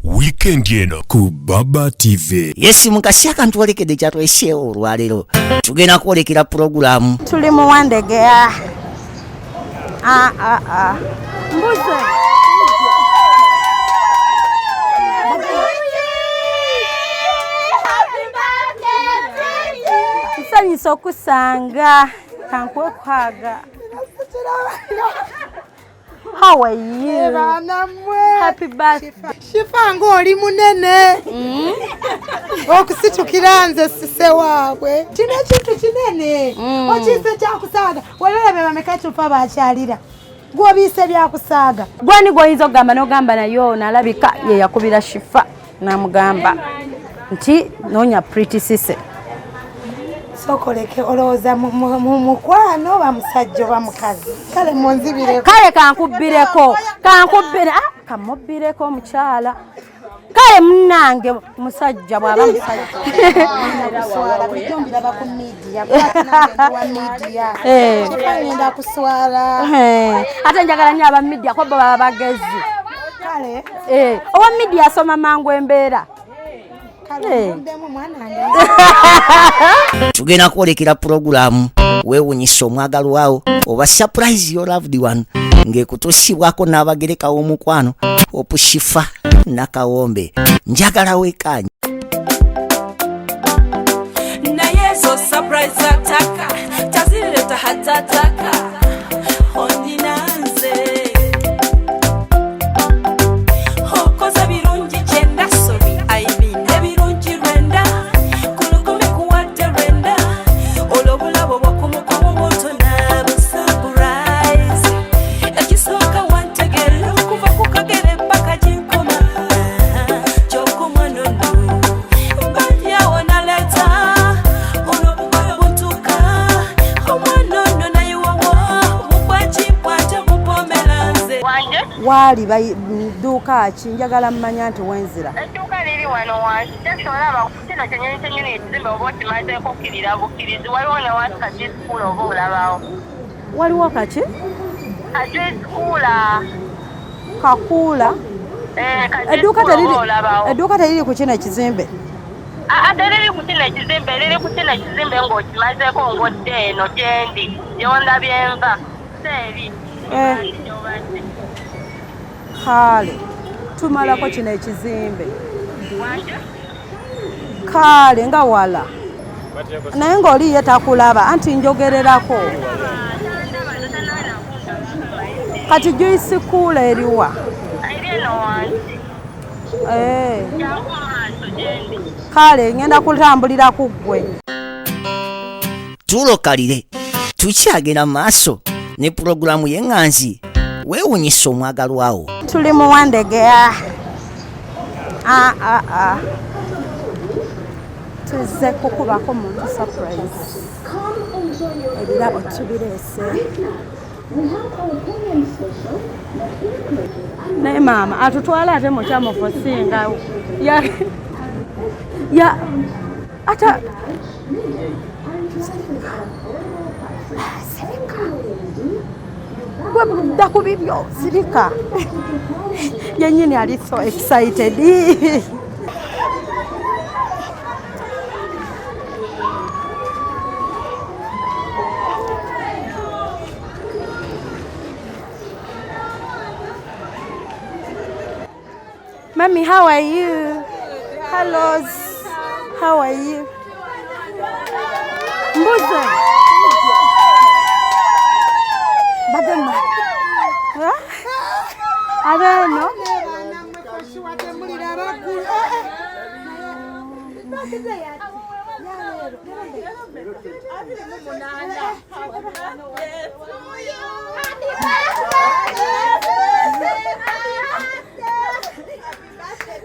Wiikendi eno ku Baba TV. Yes, mukasi akantu olekedde kyatweseewo olwaleero, tugenda kwolekera pulogulaamu. Tuli mu Wandegeya. Ah, ah, ah. Mbuze. Nsanyusa okusanga kankuwe kuhaga. How are you? Baana mmwe. Happy birthday. Shifa ng'oli munene. Okusitukira nze sise waabwe. Kino ekintu kinene. Okiise kyakusaaga. Walaba bameka kyufa bakyalira. Gw'obiise byakusaaga. Gwani gwoyinza okugamba n'ogamba naye ono alabika ye yakubira Shifa n'amugamba nti noonya Pretty Sise. Sookoleke olowooza mu mukwano oba musajja oba mukazi. Kale munzibireko. Kale kankubbireko, kankubbire, ah, kamubbireko omukyala. Kale munnange musajja bw'aba musajja. Kuswala bulijjo mbiraba ku media. Kuba nange ndi wa media. Shifa ngenda kuswala. Ate njagala nnyo aba media kuba bo baba bagezi. Kale. Owa media asoma mangu embeera. Kale nvuddemu mwana wange. Tugenda kwolekera pulogulaamu weewunyisa omwagalwawo oba surprise your loved one ng'ekutuusibwako n'abagereka w'omukwano Opushifa Nakawombe. Njagala wekkaanye. Naye ezo surprise ataka tazireta hatataka onina nze okoze birungi kyenda, sorry, I mean ebirungi 90 ku 1,000 kuwadde 90 olwo obulabo bwakumukumu butona bu surprise. Ekisooka wantegeera okuva ku kagere paka gyenkoma kyokka nono mbadyawo naleeta olwo obugoyo butuuka omwana ono nayiwawo bukwakibwate bupomera nze. Wanje. Waali dduuka ki? Njagala mmanya nti wenzira. Edduuka liri wano wansi, just olaba kino kyenyini kyenyini ekizimbe oba okimazeeko kkirira bukkirizi, waliwo ne wansi kagisikuula oba olabawo. Waliwo kaki? Kagisikuula. Kakuula. Edduuka Kagisikuula teriri oba olabawo. Edduuka teriri ku kino ekizimbe? Aa, teriri ku kino ekizimbe, liri ku kino ekizimbe ng'okimazeeko ng'odda eno gyendi gyondabye nva seeri. Kale tumalako kino ekizimbe. Wanje. Kale nga wala naye ng'oli ye takulaba anti njogererako. Kati Juice Cooler eriwa? Eri eno wansi. Jangu mu maaso gyendi. Kale ngenda kutambulira ku ggwe. Tulokalire tukyagenda mu maaso ne pulogulaamu y'eŋŋanzi weewunyisa omwagalwawo. Tuli mu Wandegeya. Ah, ah, ah. Tuzze kukubako muntu surprise, ebirabo tubireese naye maama atutwala ate mukyamufu singa ya, ya ata sirika gwe dda ku bibyo, sirika yennyini ali so excited. Mommy, how are you? Hello. How are you? Mbuze. Badema. Huh? Abeno. Baana mmwe koshiwa temulira abaggulu.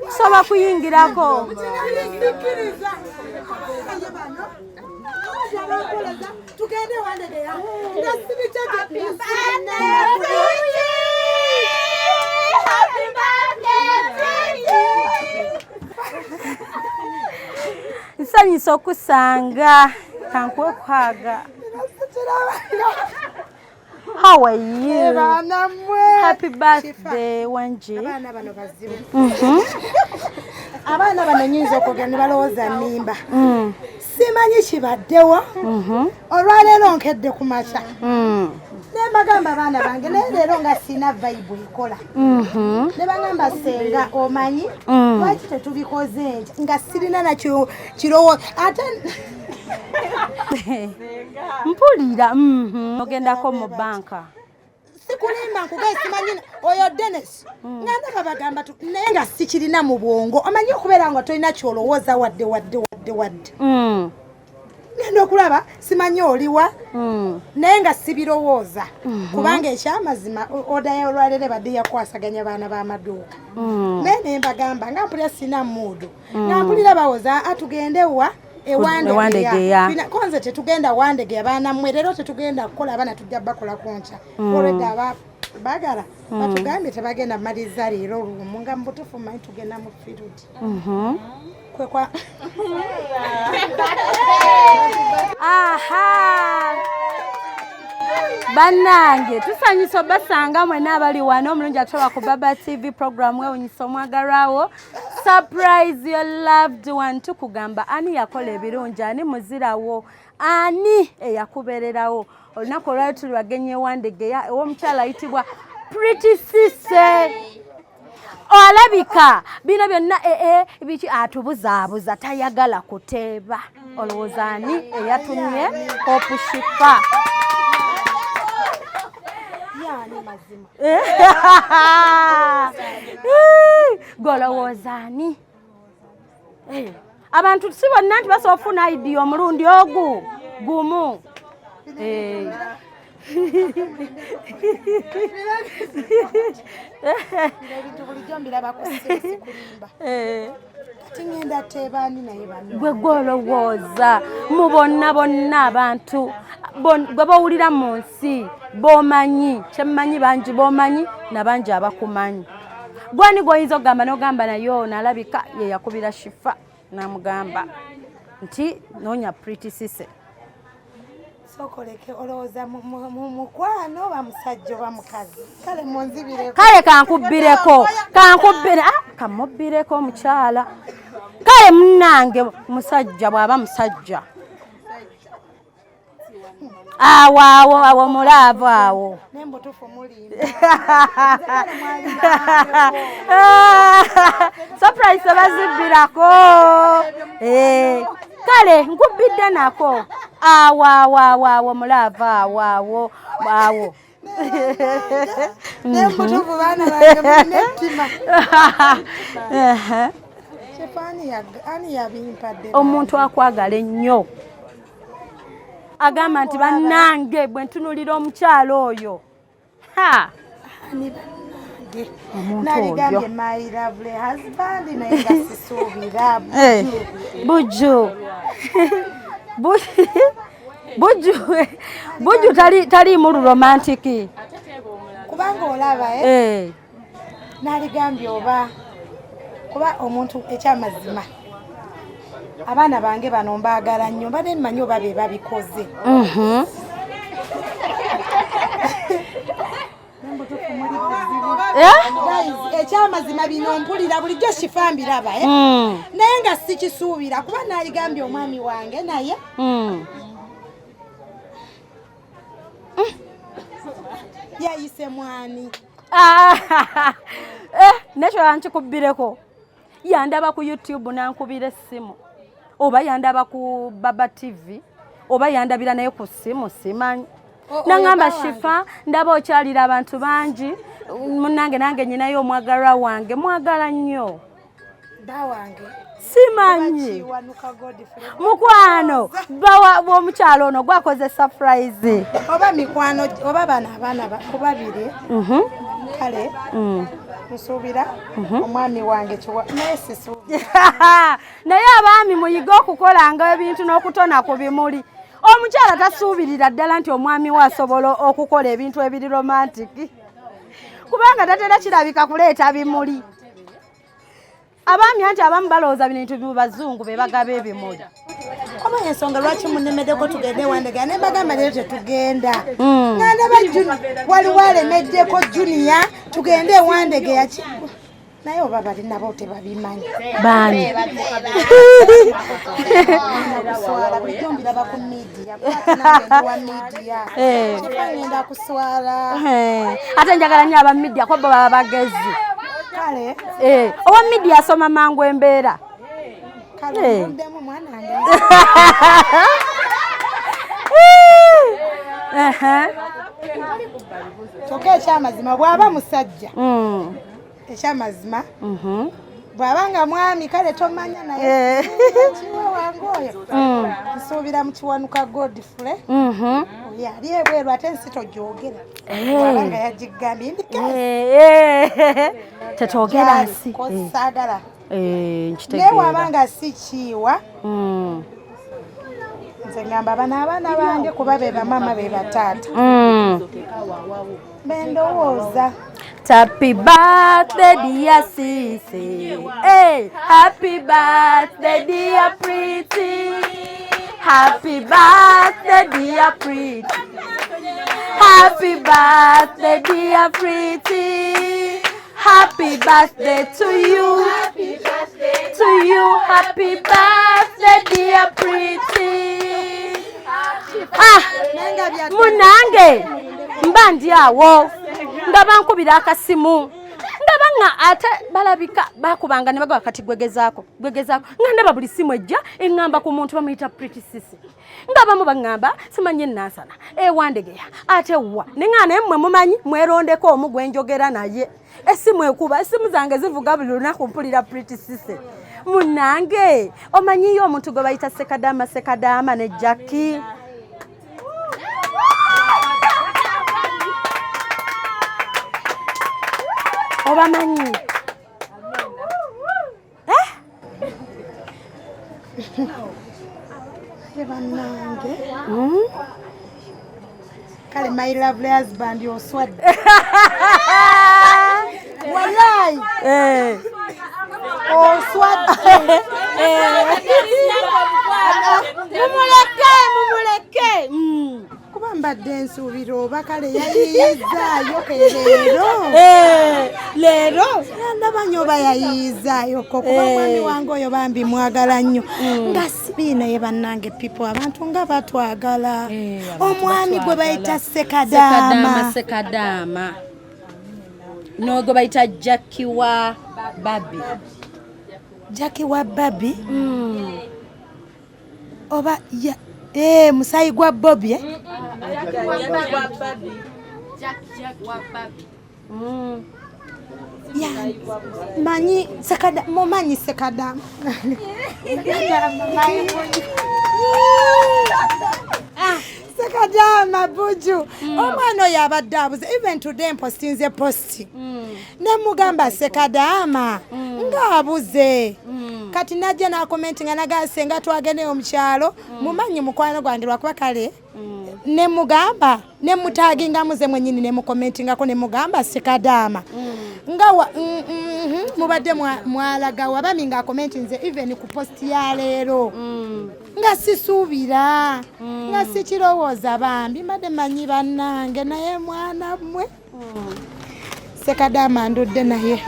Tusobola kuyingirako? Sikiriza. Bano. Tugende Wandegeya. Nga sibitege. Happy birthday to you. Nsanyusa okusanga kankuwe kuhaga. How are you? Baana mmwe. Happy birthday, Wanji. Abaana bano bazibu. Abaana bano nyinza okwogera ne balowooza nnimba. Simanyi kibaddewo. Olwaleero nkedde ku makya. Ne mbagamba abaana bange naye leero nga sina vibe ekola. Ne bagamba senga omanyi lwaki tetubikoze nti nga sirina nakyo kirowoozo ate Mpulira. Ogendako mu banka. Sikulimba nkugaye simanyi oyo Dennis nga ndaba bagamba naye nga sikirina mu bwongo. Omanyi okubeera nga tolina kyolowooza wadde wadde wadde wadde. Ngenda okulaba simanyi oliwa naye nga sibirowooza kubanga ekyamazima oda y'olwaleero ebadde yakwasaganya baana b'amaduuka. Naye ne mbagamba nga mpulira sina muudu nga mpulira bawoza atugende wa ewandegeya. Konze tetugenda Wandegeya baana mmwe leero tetugenda kukola abaana tujja bakola ku nkya. Olwedda bagala batugambye tebagenda maliza leero lumu nga mu butuufu mmanyi tugenda mu field. Kwekwa Aha! Bannange tusanyusa obasanga mwenna abali wano omulungi atoba ku Baba TV program wewunyisa omwagalwawo surprise your loved one. Tukugamba ani yakola ebirungi, ani muzirawo, ani eyakubeererawo. Olunaku olwaleero tuli bagenyi Ewandegeya ew'omukyala ayitibwa Pretty Cisse. Alabika bino byonna biki atubuzaabuza tayagala kuteeba. Olowooza ani eyatumye Hope Shifa? Yani mazima. Golowooza ani? Abantu si bonna nti basobola okufuna idea omulundi ogu gumu. Ebintu bulijjo mbiraba ku ssimu sikulimba. Kati ngenda teebaani naye banno. Gwe gwolowooza mu bonna bonna abantu gwe bowulira mu nsi b'omanyi, kyemmanyi bangi b'omanyi na bangi abakumanyi. Gwani gw'oyinza okugamba n'ogamba naye ono alabika ye yakubira Shifa n'amugamba nti noonya Pretty Cisse. Sokoleke olowooza mukwano oba musajja oba mukazi? Kale munzibireko. Kale kankubbireko, kankubbire, kamubbireko omukyala. Kale munnange musajja bw'aba musajja. Awo awo awo mulaavu awo. Naye mbutuufu mulimba. Surprise tebazibbirako. Kale nkubbidde nako. Awo awo awo awo mulaavu awo awo awo. Naye mbutuufu baana bange mulina ettima. Kifa ani yabimpadde? Omuntu akwagala ennyo. Agamba nti bannange bwe ntunuulira omukyala oyo. Ha! Ani bannange? Omuntu Naligambye oyo. my lovely husband naye nga sisuubira. Buju. Buju. Buju taliimu romantic. Kubanga olaba, Naligambye oba kuba omuntu ekyamazima abaana bange bano mbaagala nnyo mbadde mmanyi oba be babikoze. Guys, ekyamazima bino mpulira bulijjo Shifa mbiraba, Naye nga sikisuubira kuba naligambye omwami wange naye yayise mwani. Nekyo nkikubbireko. Yandaba ku YouTube n'ankubira essimu oba yandaba ku Baba TV oba yandabira naye ku ssimu simanyi. Nangamba Shifa ndaba okyalira abantu bangi munnange nange nyinayo omwagalwa wange mwagala nnyo. Bba wange. Simanyi. Kiwanuka Godfrey. Mukwano bawa omukyalo ono gwakoze surprise. Oba mikwano oba bano abaana kubabiri. Kale nsuubira omwami wange kiwa naye sisuubira. Naye abaami muyige okukolanga ebintu n'okutona ku bimuli. Omukyala tasuubirira ddala nti omwami we asobola okukola ebintu ebiri romantic. Kubanga tatera kirabika kuleeta bimuli. Abaami anti abamu balowooza bino bintu mu bazungu be bagaba ebimuli. Oba ensonga lwaki munemeddeko tugende Wandegeya ne mbagamba leero tetugenda. Nga ndaba waliwo alemeddeko Junior tugende Wandegeya ki? Naye oba bali nabo tebabimanyi. Baani? Kuswala bulijjo mbiraba ku media. Kuba nange ndi wa media. Kyokka ngenda kuswala. Ate njagala nnyo aba media kuba bo baba bagezi. Kale. Owa media asoma mangu embeera. Kale nvuddemu mwana wange. Kyokka ekyamazima bw'aba musajja. Ekyamazima bw'aba nga mwami kale tomanya naye kiwa wange oyo nsuubira mu Kiwanuka Godfrey oyo ali ebweru ate ensi togyogera bw'aba nga yagigambye tetwogera nsi saagala naye bw'aba nga si kiwa nze ngamba bano abaana bange kuba be bamaama be bataata bendowooza. Happy birthday dear Sisi. Hey, happy birthday dear Pretty. Happy birthday dear Pretty. Happy birthday dear Pretty. Happy birthday to you. Happy birthday to you. Happy birthday dear Pretty. Ah, munange mba ndi awo nga bankubira akasimu nga banga ate balabika bakubanga ne bagamba kati gwegezaako gwegezaako nga ndaba buli simu ejja eŋŋamba ku muntu bamuyita Pretty Sisi nga bamu baŋŋamba simanyi Nansana ewandegeya ate wa ne ŋŋa naye mmwe mumanyi mwerondeko omu gwe njogera naye essimu ekuba essimu zange zivuga buli lunaku mpulira Pretty Sisi. Munnange omanyiyo omuntu gwe bayita Sekadaama Sekadaama ne Jackie? Obamanyi? Bannange. Kale my lovely husband oswadde. Wallahi. Oswadde. Mumuleke, mumuleke. Kuba mbadde nsuubira oba kale yayiyizzaayo ke leero. Leero? Ndaba nnyo oba yayiyizzaayo ko kuba mwami wange oyo bambi mwagala nnyo. Nga sibi naye bannange people abantu nga batwagala. Omwami gwe bayita Sekadaama. Sekadaama. N'ogwe bayita Jackie wa Babi. Jackie wa Babi? Oba ya musayi gwa Bobby Ya manyi Sekada mumanyi Sekadaama. Sekadaama buju. Omwana oyo abadde abuze even today mpostinze post. Ne mugamba Sekadaama ng'abuze. Kati najja n'akomenti nga nagase nga twagendeyo mu kyalo mumanyi mukwano gwange lwakuba kale ne mugamba ne mutaginga muze mwennyini ne mukomentingako ne mugamba Sekadaama nga mubadde mwalaga wabami nga akomenti nze even ku post ya leero nga sisuubira nga sikirowooza bambi mbadde manyi bannange naye mwana mmwe Sekadaama ndudde naye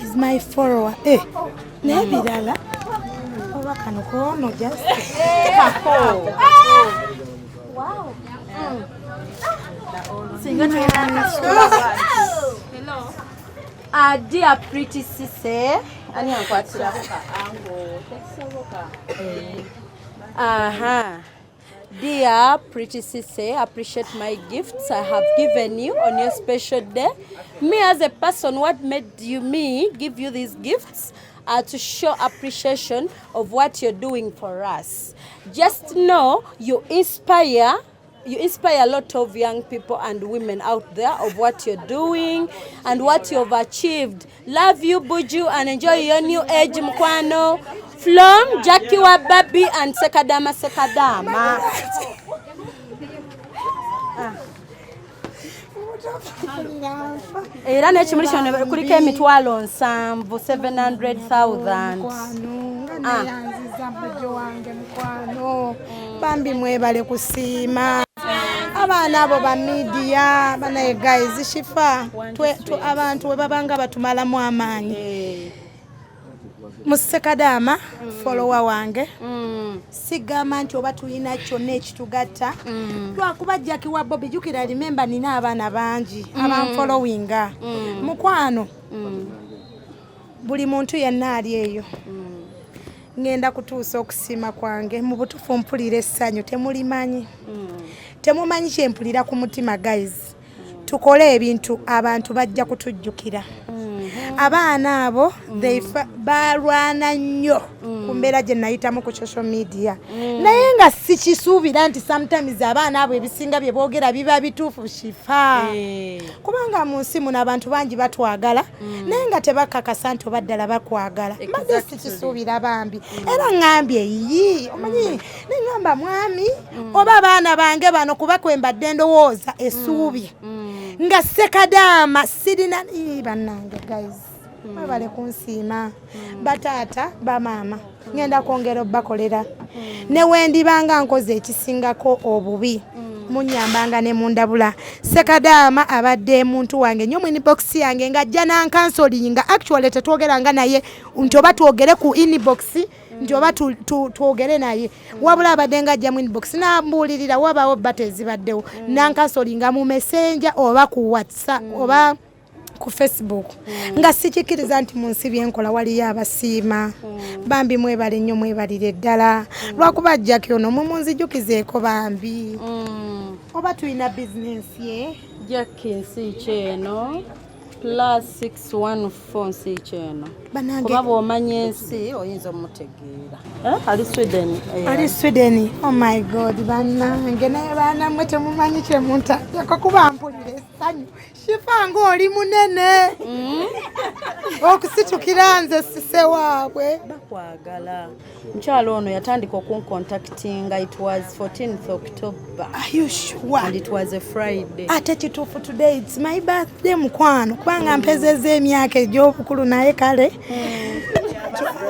is my follower. Naye birala oba kano koono just Dear Pretty Sisi, ani ankwatira? Aha. Dear Pretty Sisi, appreciate my gifts I have given you on your special day. Me as a person, what made you me give you these gifts are to show appreciation of what you're doing for us. Just know you inspire a lot of young people and women out there of what you're doing and what you've achieved. Love you, Buju, and enjoy your new age, Mkwano. From Jackie wa Babi and Sekadaama Sekadaama. Era n'ekimuli kino kuliko emitwalo 7, 700,000. Neyanziza mujjo wange mukwano. Bambi mwebale kusiima. Abaana abo ba media banaye guys, Shifa, abantu we babanga batumalamu amaanyi. Musekadaama follower wange, sigamba nti oba tulina kyonna ekitugatta, lwakuba Jackie wa Bobi. Jjukira, remember, nina abaana bangi abanfollowinga. Mukwano, buli muntu yenna ali eyo, ŋŋenda kutuusa okusiima kwange. Mu butuufu mpulira essanyu, temulimanyi, temumanyi kyempulira ku mutima. Guys, tukole ebintu, abantu bajja kutujjukira. Abaana abo balwana nnyo ku mbeera gye nayitamu ku social media, naye nga sikisuubira nti sometimes abaana abo ebisinga bye boogera biba bituufu, Shifa, kubanga mu nsi muno abantu bangi batwagala, naye nga tebakakasa nti oba ddala bakwagala. Mbadde sikisuubira bambi, era ŋŋambye yi omanyi neŋŋamba mwami oba abaana bange bano, kuba kwe mbadde ndowooza essuubi nga Sekadaama sirina. Ii, bannange guys, mwebale kunsiima. Bataata, bamaama, ŋŋenda kwongera obbakolera. Ne wendibanga nkoze ekisingako obubi, munyambanga ne mundabula. Sekadaama abadde muntu wange nnyo mu inbox yange, ng'ajja nancounselinga. Actually tetwogeranga naye nti oba twogere ku inbox, nti oba twogere naye, wabula abadde nga ajja mu inbox nambuulirira wabaawo bata ezibaddewo, nancounselinga mu Messenger oba ku WhatsApp oba ku Facebook, nga sikikkiriza nti mu nsi byenkola waliyo abasiima. Bambi mwebale nnyo, mwebalire ddala. Lwakuba Jackie ono mumunzijukizeeko bambi, oba tulina bizinensi ye. Jackie, nsi kyeno +614, nsi kyeno. Banange. Kuba bw'omanya ensi oyinza omutegeera. Eh, ali Sweden. Ali Sweden. Oh my God, bannange, naye baana mmwe temumanyi kyemuntaddeko, kuba mpulira essanyu. Shifa, ng'oli munene okusitukira nze sise waabwe. Bakwagala. Mukyalo ono yatandika okuncontactinga, it was 14th October. Are you sure? And it was a Friday. Ate kituufu, today it's my birthday, mukwano, kubanga mpezezza emyaka egy'obukulu. Naye kale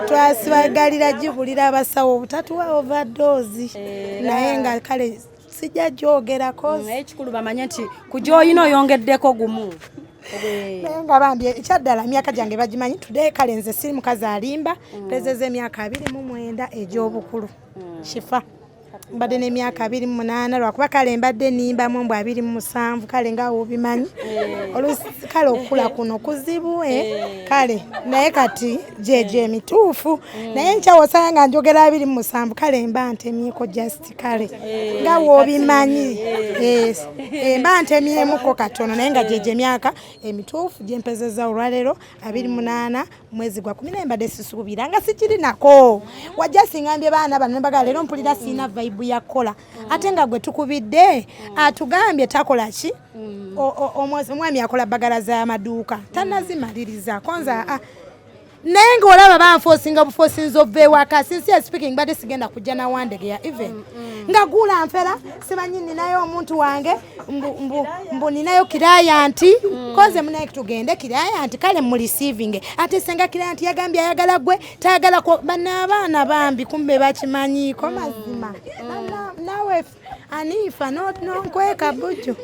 twasibagalira gibulira abasawo obutatuwa overdose, naye nga kale sijja gyogerako. Naye ekikulu bamanye nti ku gy'olina oyongeddeko gumu. Naye nga bambi, ekyaddala emyaka gyange bagimanyi. Today kale nze siri mukazi alimba, mpezezza emyaka 29 egy'obukulu. Shifa, mbadde n'emyaka 28, lwakuba kale mbadde nimbamu mbu 27. Kale nga wobimanyi, oluusi kale okukula kuno kuzibu, eh, kale naye kati gyegyo emituufu. Naye nkyawosanga nga njogera 27, kale mba ntemyeko just, kale nga wobimanyi. Yes. Mba ntemyemuko katono, naye nga gyegyo emyaka emituufu gyempezeza olwaleero, 28 mwezi gwa 10. Naye mbadde sisuubira nga sikiri nako wajja singambye baana bano nembaga leero mpulira siina vibe ya kukola, ate nga gwe tukubidde atugambye takola ki. Omwami akola bagala z'amaduuka, tannazimaliriza konza, ah, naye ng'olaba banforcinga buforcinza ova ewaka. Sincere speaking, mbadde sigenda kujja nawandegeya even nga gula nfera, simanyi ninayo omuntu wange mbu ninayo client koze munaye tugende client, kale mureceivinge. Ate senga client yagambye ayagala gwe, tayagala bano abaana bambi, kumbe bakimanyiiko mazima. Naawe aniifa nonkweka bujjo,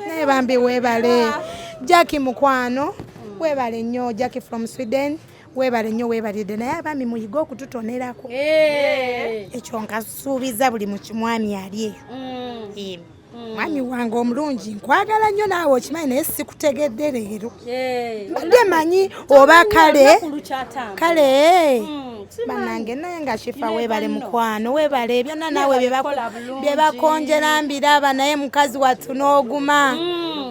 naye bambi weebale Jackie, mukwano, weebale nnyo. Jackie from Sweden, weebale nnyo, weebalidde. Naye abaami muyige okututonerako, ekyo nkasuubiza buli mwami ali eyo. Mwami wange omulungi, nkwagala nnyo naawe okimanyi, naye sikutegedde leero. Mbadde manyi oba kale kale bannange, naye nga Shifa weebale mukwano, weebale byonna naawe bye bakonjera mbiraba, naye mukazi wattu n'oguma.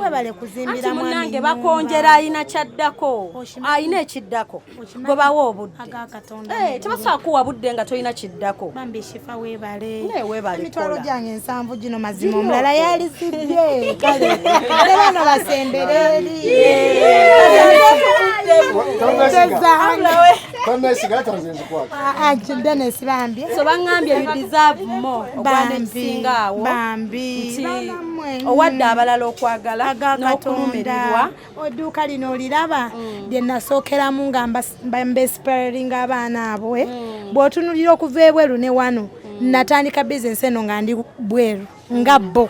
Weebale kuzimbira Anti mwami munange nnyumba. Bakonjera alina kyaddako, alina ekiddako, gwe bawa obudde. Aga Katonda. Tebasobola kuwa budde nga tolina kiddako. Bambi Shifa, weebale. Naye weebale Emitwalo kola. gyange 70 gino, mazima omulala yalizibye. Kale kale bano basembere eri. Tonesiga, ate nze nzikwata. Dennis bambi. So baŋŋambye you deserve more, ogwana Bambi, ekisinga awo. bambi. Nti Banammwe. owadde abalala okwagala Aga n'okulumirirwa. Katonda, edduuka lino oliraba lye nasookeramu nga mbesiparinga abaana abo, eh. Bw'otunulira okuva ebweru ne wano, natandika bizinesi eno nga ndi bweru nga bo.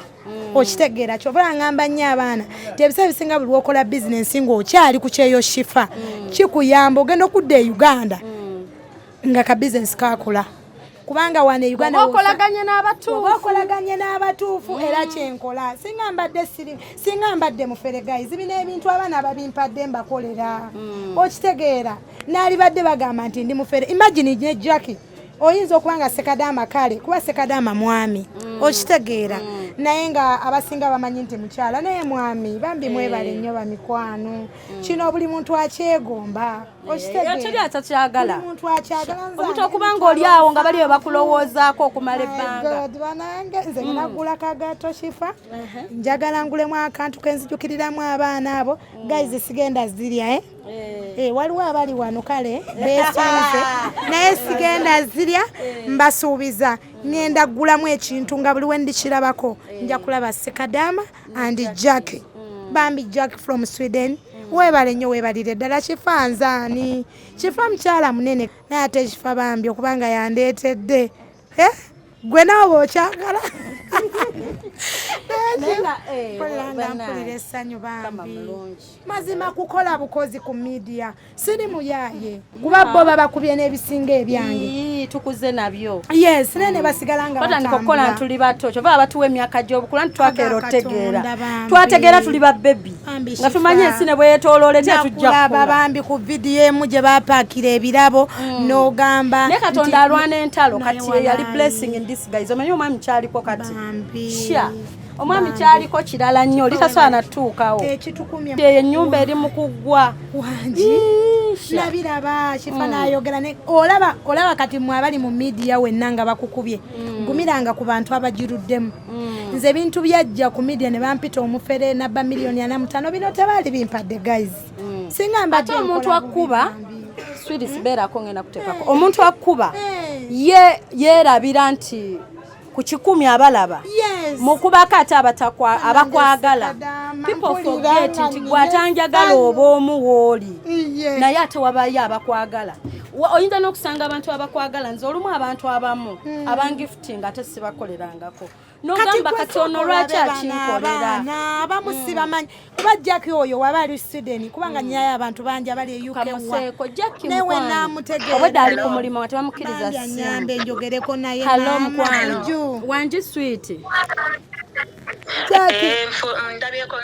Okitegeera? Kyova ngamba nnyo abaana nti ebiseera ebisinga buli lwokola bizinensi ng'okyali ku kyeyo, Shifa, kikuyamba ogenda okudda e Uganda nga ka bizinensi kakola, kubanga wano e Uganda oba okolaganye n'abatuufu. Oba okolaganye n'abatuufu. Era kyenkola, singa mbadde siri, singa mbadde mufere, guys, bino ebintu abaana babimpadde mbakolera. Okitegeera? Naalibadde bagamba nti ndi mufere. Imagine ne Jackie oyinza okuba nga Sekadaama, kale kuba Sekadaama mwami, okitegeera, naye nga abasinga bamanyi nti mukyala, naye mwami. Bambi mwebale nnyo bamikwano. Kino buli muntu akyegomba. Okitegeera? Teri atakyagala. Buli muntu akyagala. Nze omuntu okuba nga oli awo nga bali bwe bakulowoozaako okumala My ebbanga. God, banange, nze nagula kagato Shifa, njagala ngulemu akantu kenzijukiriramu abaana abo. Guys, sigenda zirya, eh? Eh, waliwo abali wano kale besunze, naye sigenda zirya. Mbasuubiza ngenda ggulamu ekintu nga buli we ndikirabako nja kulaba Sekadama and Jack. Bambi Jack from Sweden, weebale nnyo, weebalire ddala. Kifa nzaani? Kifa mukyala munene, naye ate Kifa bambi okubanga yandeetedde. Eh? Gwe naawe bw'okyagala. Naye nga, Mpulira nga bannange. mpulira essanyu Mukama bambi. mulungi. Mazima kukola bukozi ku media, siri muyaaye, kuba bo babakubye n'ebisinga ebyange. Ii, tukuze nabyo. Yes, naye ne basigala nga batandika okukola batambula. ntuli bato, kyova batuwa emyaka gy'obukula nti twakeera Aga otegeera. Katonda, bambi. Twategeera tuli ba baby Bambi, nga tumanye Shifa. ensi ne bweyetooloola etya tujja Nakulaba kukula. bambi ku vidiyo emu gye bapaakira ebirabo n'ogamba Naye Katonda alwana entalo. Naye Kati ye yali walaayi. blessing in disguise. Omanyi omwami kyaliko kati? Bambi. Sha, omwami kyaliko kirala nnyo, oli tasobola natuukawo. Ekitukumye. Eyo ennyumba eri mu kuggwa. Wangi. Ii, sha. Nabiraba Kifa nayogera ne olaba, olaba kati mwe abali mu media wenna nga bakukubye, gumiranga ku bantu abagiruddemu. Nze ebintu byajja ku media ne bampita omufere nabba miliyoni 45, bino tebaali bimpadde, guys, singa mbadde Ate omuntu nkola bubi, akuba bambi. Swiris, beerako, ngenda kuteekako omuntu akuba Eh. ye yeerabira nti ku 100 abalaba mukubako ate abakwagala. Kadama, People mpulira forget nga nti nnina gwe atanjagala essanyu. oba omu wooli, naye ate wabayo abakwagala. Oyinza n'okusanga abantu abakwagala. Nze olumu abantu abamu abangiftinga ate sibakolerangako, nogamba kati ono lwaki akinkolera? Abaana abamu sibamanyi, kuba Jacki oyo waba ali Sweden, kubanga nyayo abantu bangi abali e UK wa. Kamuseeko Jacki. Newe Mukwano. namutegeera. Obwedda ali ku mulimu nga tebamukkiriza Bambi anyambe njogereko naye. Hello. Maama. Mukwano. Ju. Wangi sweet. Jacki. Ndabyeko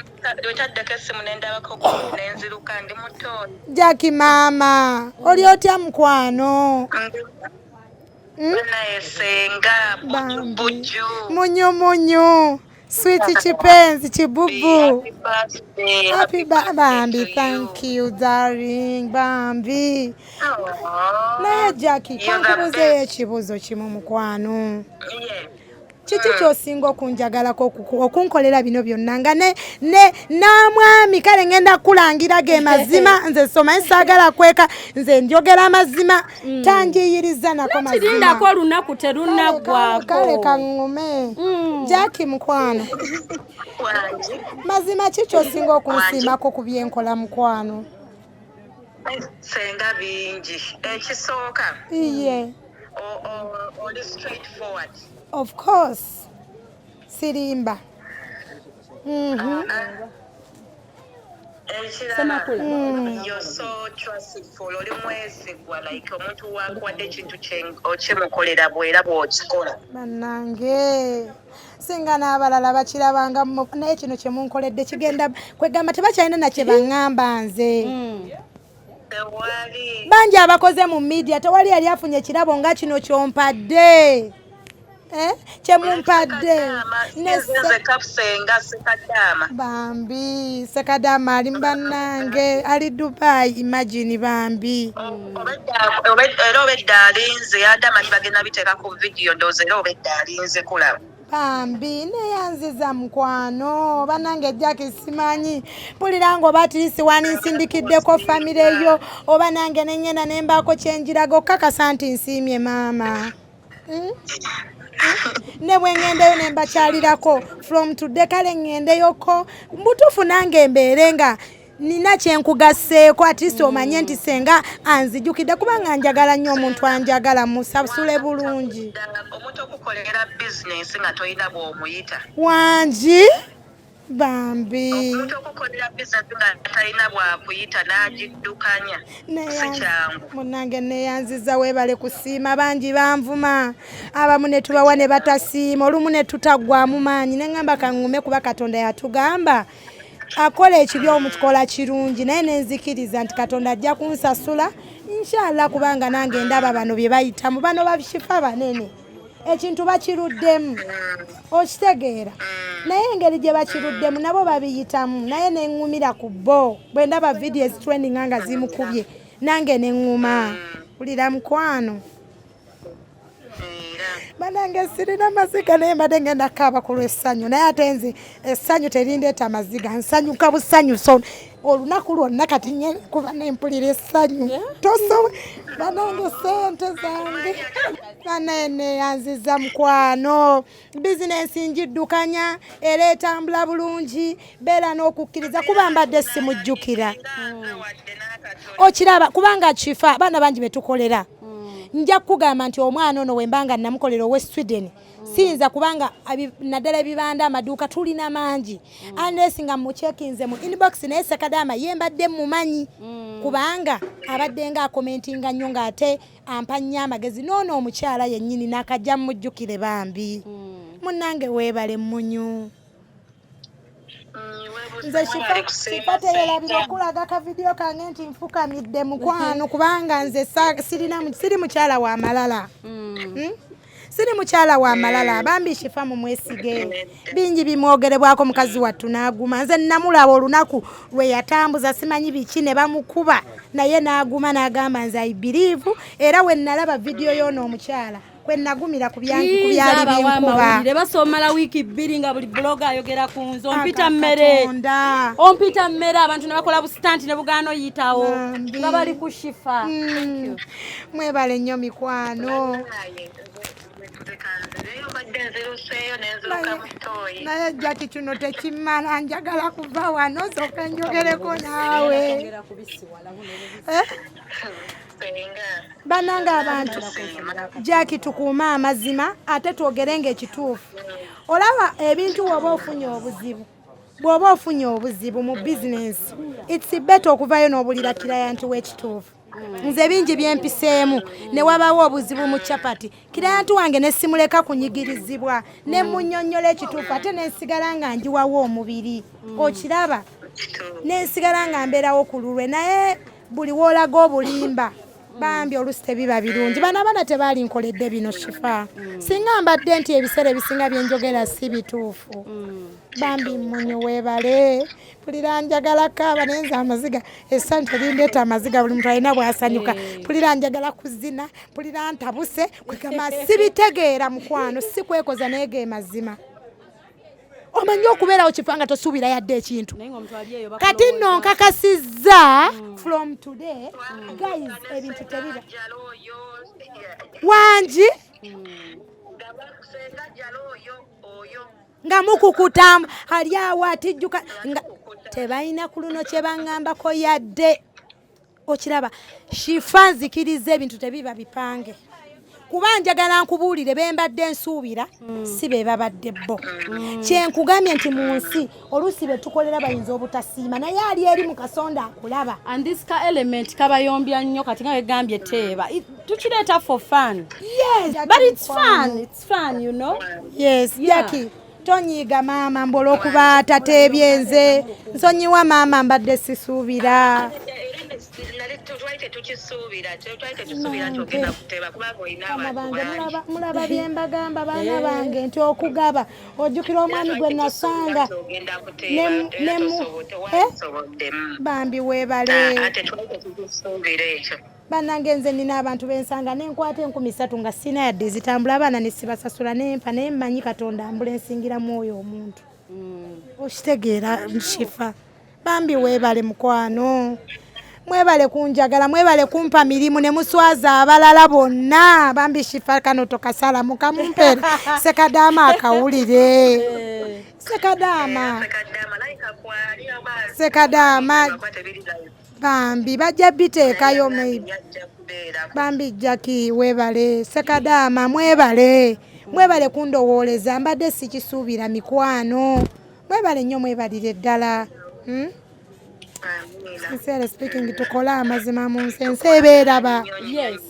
wetaddeko essimu nendabako nenziruka, ndi muto. Jacki maama, oli otya mukwano? Naye senga. Bambi. Bujju. Munyu munyu, sweet, kipenzi, kibubu. Happy birthday. Happy bambi to you. Thank you darling, bambi. Naye Jacki, You're the kankubuzeeyo best. ekibuuzo kimu mukwano. Yes. Kiki kyosinga okunjagalako okunkolera bino byonna nga ne ne n'amwami? Kale ngenda kulangira ge mazima, nze somanyi saagala kweka, nze njogera amazima, tanjiyiriza nako mazima. Kirindako olunaku Kale, kale terunaggwako. Kaŋŋume. Jacki mukwano, Wangi. mazima ki kyosinga okunsiimako ku byenkola mukwano? Senga, bingi. Ekisooka, iye oli straight forward. Of course, sirimba. Ekirala, Semakula. you're so trustful, oli mwesigwa, like omuntu wakuwadde ekintu okimukolera bwera bw'okikola. Bannange, singa n'abalala bakirabanga naye kino kyemunkoledde kigenda kwegamba tebakyalina nakye baŋŋamba nze. Tewali. Bangi abakoze mu media, tewali yali afunye ekirabo nga kino kyompadde. Eh? Kyemumpadde. Nze kapusenga Sekadaama. Bambi Sekadaama ali bannange ali Dubai, imagine, bambi. Era obedda alinze, yadama bagenda biteeka ku vidiyo, ndowooza era obedda alinze kulaba. Bambi neyanziza mukwano. Bannange Jaki, simanyi mpulira nga oba atiisi waninsindikiddeko famire yo, oba nange neŋŋenda nembaako kyenjiraga okukakasa nti nsiimye maama. Ne bwe ŋŋendeyo ne mbakyalirako from today, kale ŋŋendeyoko mbutuufu nange mbeere nga Nina kyenkugasseeko, at least omanye nti senga anzijukidde, kubanga njagala nnyo omuntu anjagala, musasule bulungi. Omuntu okukolera bizinensi nga tolina bw'omuyita. Wangi bambi. Omuntu okukolera bizinensi nga talina bwakuyita n'agiddukanya si kyangu. Munange, neyanziza, weebale kusiima. Bangi banvuma, abamu ne tubawa ne batasiima, olumu ne tutaggwamu maanyi, ne ŋŋamba kaŋŋume, kuba Katonda yatugamba akola ekibi omukikola kirungi, naye nenzikiriza nti Katonda ajja kunsasula, inshallah, kubanga nange ndaba bano bye bayitamu, bano babishifa banene, ekintu bakiruddemu, okitegeera? Naye engeri gye bakiruddemu nabo babiyitamu, naye neŋŋumira ku bo. Bwe ndaba vidiyo ezitrendinga nga zimukubye, nange neŋŋuma. Wulira mukwano, banange, sirina maziga, naye mbadde ngenda kaaba ku lw'essanyu, naye ate nze essanyu terindeeta maziga, nsanyuka busanyu. So olunaku lwonna kati nye kuba nempulira essanyu tosobo. Banange, sente zange, banaye, neyanziza mukwano. Bizinensi ngiddukanya era etambula bulungi, beera n'okukkiriza, kuba mbadde simujjukira, okiraba? Kubanga kifa abaana bangi betukolera, nja kukugamba nti omwana ono wembanga namukolera owe Sweden, siyinza, kubanga naddala ebibanda, amaduuka tulina mangi, unless nga muchekinze mu inbox. Naye Sekadama ye mbadde mumanyi, kubanga abadde nga acommentinga nnyo, ng'ate ampa nnyo amagezi. Noono omukyala yennyini nakajja mujjukire. Bambi munnange, weebale munyu. Nze Shifa teyerabira okulaga ka vidiyo kange nti nfukamidde mukwano, kubanga nze siri mukyala wa malala. Siri mukyala wa malala. Bambi Shifa mumwesige, bingi bimwogerebwako, mukazi wattu n'aguma. Nze namulaba olunaku lwe yatambuza simanyi biki ne bamukuba, naye n'aguma n'agamba nze I believe. Era we nalaba vidiyo y'ono omukyala kwe nagumira ku ku byali binkuba. Amawulire basomala wiiki 2 nga buli blogger ayogera ku nze, ompita mmere. Katonda. Ompita mmere, abantu ne bakola bustunt ne bugaana oyitawo Bambi. nga bali ku Shifa. Mwebale nnyo mikwano. Mbadde nziruseeyo nenziruka mu ttooyi. Naye Jaki, kino tekimala, njagala kuva wano sooka njogereko naawe. Eh? Senga. Bannange abantu, Jaki, tukuume amazima ate twogerenga ekituufu. Olaba ebintu, woba ofunye obuzibu, bw'oba ofunye obuzibu mu bizinensi, it's better okuvayo n'obulira client w'ekituufu. Nze bingi byempiseemu ne wabawo obuzibu mu capati, client wange ne simuleka kunyigirizibwa, ne munnyonnyola ekituufu, ate nensigala nga njiwawo omubiri, okiraba? Nensigala nga mbeerawo ku lulwe. Naye buli woolaga obulimba, bambi, olusi tebiba birungi. Bano abaana tebaali nkoledde bino, Shifa, singa mbadde nti ebiseera ebisinga byenjogera si bituufu. Bambi munyu, weebale. Mpulira njagala kaaba, naye nze amaziga, essanyu terindeeta amaziga. Buli muntu alina bw'asanyuka. Mpulira njagala kuzina, mpulira ntabuse, kwegamba sibitegeera mukwano, si kwekoza, naye ge mazima. Omanyi okubeerawo kifa nga tosuubira yadde ekintu. Naye ng'omuntu ali eyo. Kati nno nkakasizza, from today, guys, ebintu tebiba wangi. Senga jalo oyo oyo. Nga mukukuta ali awo atijjuka nga tebalina ku luno kye baŋŋambako yadde, okiraba? Shifa, nzikiriza ebintu tebiba bipange, kuba njagala nkubuulire, be mbadde nsuubira si be babadde bo. Kyenkugambye nti mu nsi oluusi be tukolera bayinza obutasiima, naye ali eri mu kasonda akulaba. And this ka element kabayombya nnyo. Kati nga wegambye teeba, tukireeta for fun. Yes. But it's fun, it's fun. Yes. Yeah. Jackie, tonyiiga maama mbu olw'okuba tateebyenze. Nsonyiwa maama, mbadde sisuubira. Nali twali tetukisuubira, twali tetusuubira nti ogenda kuteeba, kubanga olina Baana abantu bange, bangi. mulaba bye mbagamba, baana bange, nti okugaba, ojjukira omwami gwe nasanga Ogenda kuteeba era tewasobodde. Bambi weebale. Ate twali tetukisuubira ekyo. Bannange, nze nina abantu bensanga nenkwata 3000 nga sina yadde ezitambula, abaana ne sibasasula, nempa, naye mmanyi Katonda ambula ensingiramu oyo omuntu, okitegeera? Shifa, bambi weebale mukwano. Mwebale kunjagala, mwebale kumpa mirimu ne muswaza abalala bonna. Bambi Shifa kano tokasala mukamumpere. Sekadaama akawulire. Sekadaama. Sekadaama. Bambi bajja biteekayo maybe. Bambi Jackie webale. Sekadaama mwebale. Mwebale kundowooleza, mbadde sikisuubira mikwano. Mwebale nnyo, mwebalire ddala. Sincerely speaking, tukole amazima mu nsi, ensi ebeeraba.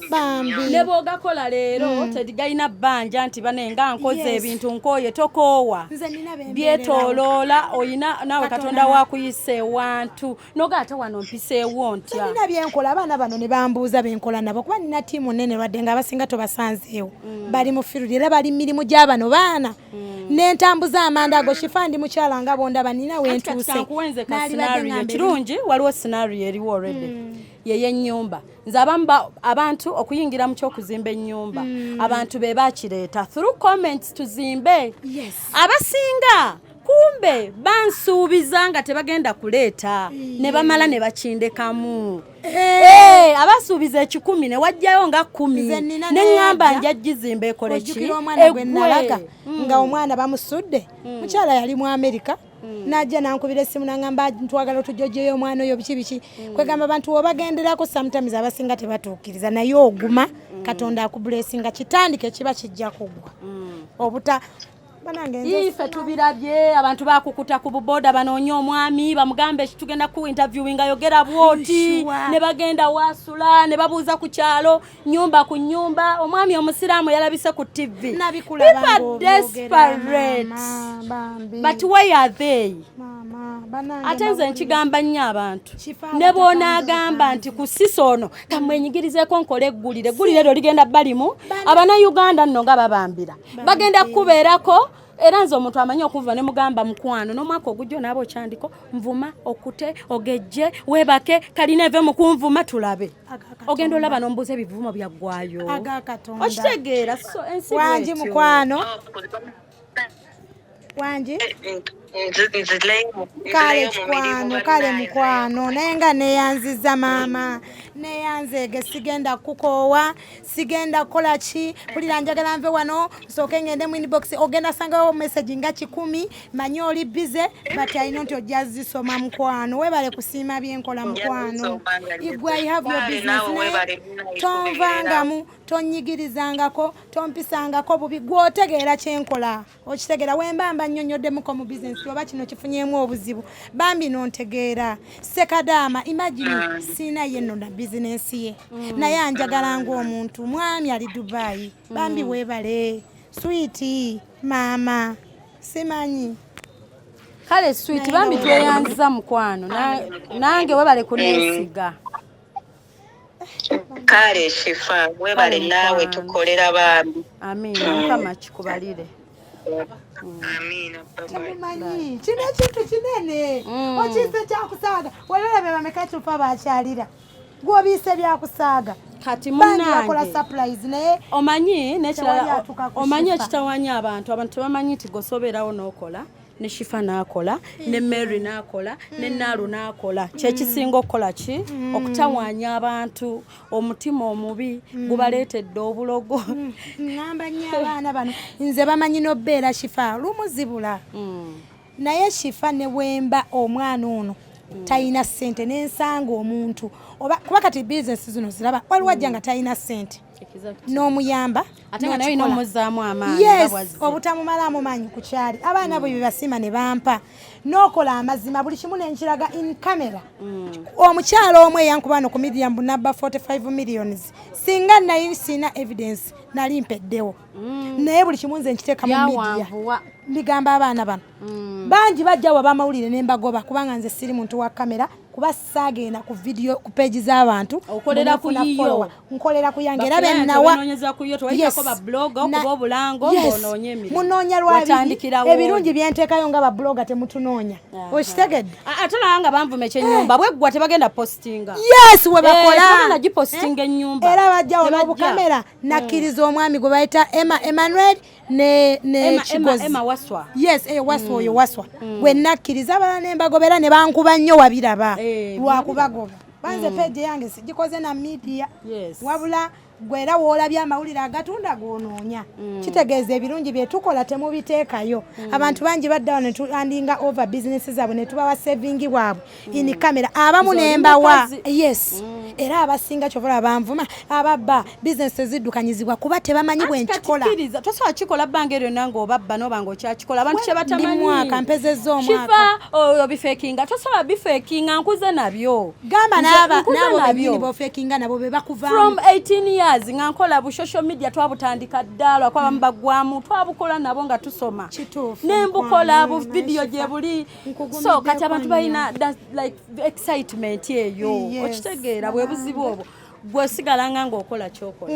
Bambi. Ne bw'ogakola leero tegalina bbanja nti bane nga nkoze ebintu nkooye, tokoowa. Nze nina bembeererawo. Byetooloola oyina naawe Katonda wakuyisa ewantu noga ate wano mpiseewo ntya. Nina byenkola, abaana bano ne bambuuza benkola nabo, kuba nina ttiimu nnene, lwadde nga abasinga tobasanzeewo, bali mu field era bali mu mirimu gya bano baana nentambuza amanda ago. Shifa, ndi mukyala nga bondaba, nina wentuuse. Kankuwenze ka Naalibadde scenario ngamba kirungi, waliwo scenario eriwo already yey'ennyumba. Nze abamu abantu okuyingira mu kyokuzimba ennyumba, abantu be bakireeta through comments, tuzimbe. Abasinga kumbe bansuubiza nga tebagenda kuleeta, ne bamala ne bakindekamu. Eh, abasuubiza 100 ne wajjayo nga 10. Nze nina Ne ŋŋamba neyajja. nja gizimba ekole ki? Ojjukira omwana gwe Eggwe. nalaga nga omwana bamusudde, mukyala yali mu Amerika, najja nankubira essimu nangamba ntwagala otujjojeyo omwana oyo, biki biki. Kwegamba abantu wobagenderako sometimes abasinga tebatuukiriza, naye oguma, Katonda akublessinga, kitandike kiba kijja kuggwa obuta banange nze. Ife tubirabye, abantu bakukuta ku buboda banoonye omwami, bamugambe tugenda ku interviewing, ayogera bwoti. Ne bagenda wasula ne babuuza ku kyalo, nyumba ku nyumba, omwami omusiraamu yalabise ku TV. Nabikulaba People are ng'obyogera, desperate. maama, bambi. But why are they? Maama, bannange Ate nze mbawulira. nkigamba nnyo abantu, Kifa ne bw'onaagamba nti ku sisa ono kamwenyigirizeeko nkole eggulire, eggulire eryo ligenda balimu Abannayuganda nno nga babambira bagenda kukubeerako. Era nze omuntu amanyi okunvuma ne mugamba mukwano, n'omwaka ogujja onaaba okyandiko nvuma, okute ogejje weebake kalina eve mu kunvuma tulabe. Ogenda olaba n'ombuuza ebivumo byaggwayo. Aga Katonda. Okitegeera? So ensi Wangi bw'etyo. Mukwano wangi. Nzireyo. Kale kikwano, kale mukwano, naye nga neyanziza maama, neyanzeege, sigenda kukoowa, sigenda kukola ki. Mpulira njagala nve wano nsooke ngende mu inbox, ogenda sangawo message nga 100, manyi oli busy, but alina nti ojja zisoma. Mukwano, webale kusiima byenkola mukwano. Igwe I have your business, naye tonvangamu, tonyigirizangako, tompisangako bubi. Gwe otegeera kyenkola, okitegeera wembamba nnyonnyoddemuko mu bizinesi oba kino kifunyemu obuzibu, bambi nontegeera. Sekadaama, imagine siina ye nno na bizinensi ye, naye anjagala ng'omuntu. Mwami ali Dubayi, bambi weebale sweet maama, simanyi. Kale sweet, bambi tweyanziza mukwano. Nange webale kuneesiga. Kale Shifa, webale Kale, naawe mukwano. Tukolera bambi. Amiina, Mukama kikubalire. Amiina, bye-bye. Temumanyi kino ekintu kinene okiise kyakusaaga, walalabe bameka kyufa bakyalira gwobiise byakusaaga. Kati Bangi bakola munnange surprise naye omanyi tewali nekirala atuuka ku omanyi Shifa. Ekitawanya abantu, abantu tebamanyi nti gosobeerawo n'okola ne Shifa n'akola ne Mary n'akola ne Naalu n'akola. Kyekisinga okukola ki okutawaanya abantu, omutima omubi gubaleetedde obulogo. Ŋŋamba nnyo abaana bano, nze bamanyi n'obbeera Shifa lumu zibula, naye Shifa ne bwemba omwana ono talina ssente nensanga omuntu oba kuba kati bizinesi zino ziraba waliwo ajja nga talina ssente n'omuyamba Ate nga naye olina n'okikola. Omuzzaamu amaanyi nga Yes. bw'azze. Obutamumalamu maanyi ku kyali, abaana bwe bebasiima ne bampa n'okola amazima buli kimu nenkiraga in camera. Omukyalo omu eyankuba no ku media mbu nabba 45 millions, singa nayi sina evidence nali mpeddewo, naye buli kimu nze nkiteeka mu media. Byawanvuwa. Mbigamba abaana bano bangi bajja wa bamawulire ne mbagoba, kubanga nze siri muntu wa kamera, kuba saagenda ku video ku page z'abantu. Okolera ku Nfuna yiyo. follower. Nkolera ku yange era Ba client benawa. obanoonyeza ku yo, tewayitako ba blogger okuba obulango ng'onoonya emirimu. Munoonya lwa bibi. Watandikirawo. Ebirungi byenteekayo nga babloga temutunoonya, okitegedde? Ate olaba nga banvuma ekyenyumba bweggwa tebagenda postinga. Yes, we bakola. Tebagenda gipostinga ennyumba. Era bajjawo Tebajja. n'obukamera. Nakkiriza omwami gwe bayita Emma Emmanuel ne Kigozi. Emma Waswa. Yes, Waswa oyo Waswa gwe nakkiriza, abalala ne mbagobera ne bankuba nnyo, wabiraba. Eh, lwakubagoba. Banze page yange sigikoze na media. Wabula gwe era woolabye amawulire agatunda goonoonya. Kitegeeza ebirungi bye tukola temubiteekayo. Abantu bangi badda wano ne tuhandinga over business zaabwe, ne tubawa saving bwabwe in camera, abamu Nze oli nembawa. mukazi. Yes, era abasinga kyovola banvuma, ababba bizinesi eziddukanyizibwa kuba tebamanyi bwe nkikola. Kati tosobola kikola bbanga eryo nange obabba noba nga okyakikola, abantu kye batamanyi. Ndi mwaka, mpezezza omwaka. Kifa obifekinga, tosobola bifekinga, nkuze nabyo. Gamba Nze n'aba nkuze n'abo nabyo. bennyini b'ofekinga nabo be bakuvaamu. From 18 years nga nkola bu social media, twabutandika dda, lwakuba abamu baggwamu, twabukola nabo nga tusoma. Kituufu, Nembukola bu mukwano, video naye gye buli. Nkugumiddeko So kati abantu nnyo. balina that, like, excitement eyo. Okitegeera bwe buzibu obwo, gwe osigalanga ng'okola kyokola.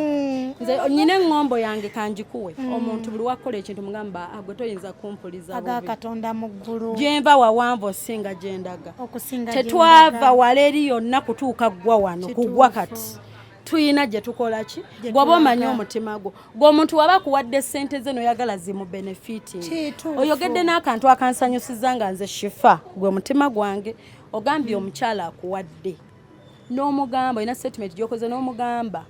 Nze nyina eŋŋombo yange, kanjikuwe. Omuntu buli wakola ekintu mugamba, "Ah, gwe toyinza kumpuliza Aga bubi." Katonda mu ggulu. Gyenva wawanvu osinga gyendaga. Okusinga Tetwava gyendaga. wala eri yonna kutuuka ggwa wano kugwa. Kati tuyina gye tukola ki? Gye Gwoba omanyi tulaga. omutima gwo, gwe omuntu waba akuwadde sente ze noyagala zimu benefiting. Oyogedde n'akantu akansanyusiza nga nze Shifa, gwe mutima gwange ogambye omukyala akuwadde n'omugamba olina statement gyokoze n'omugamba,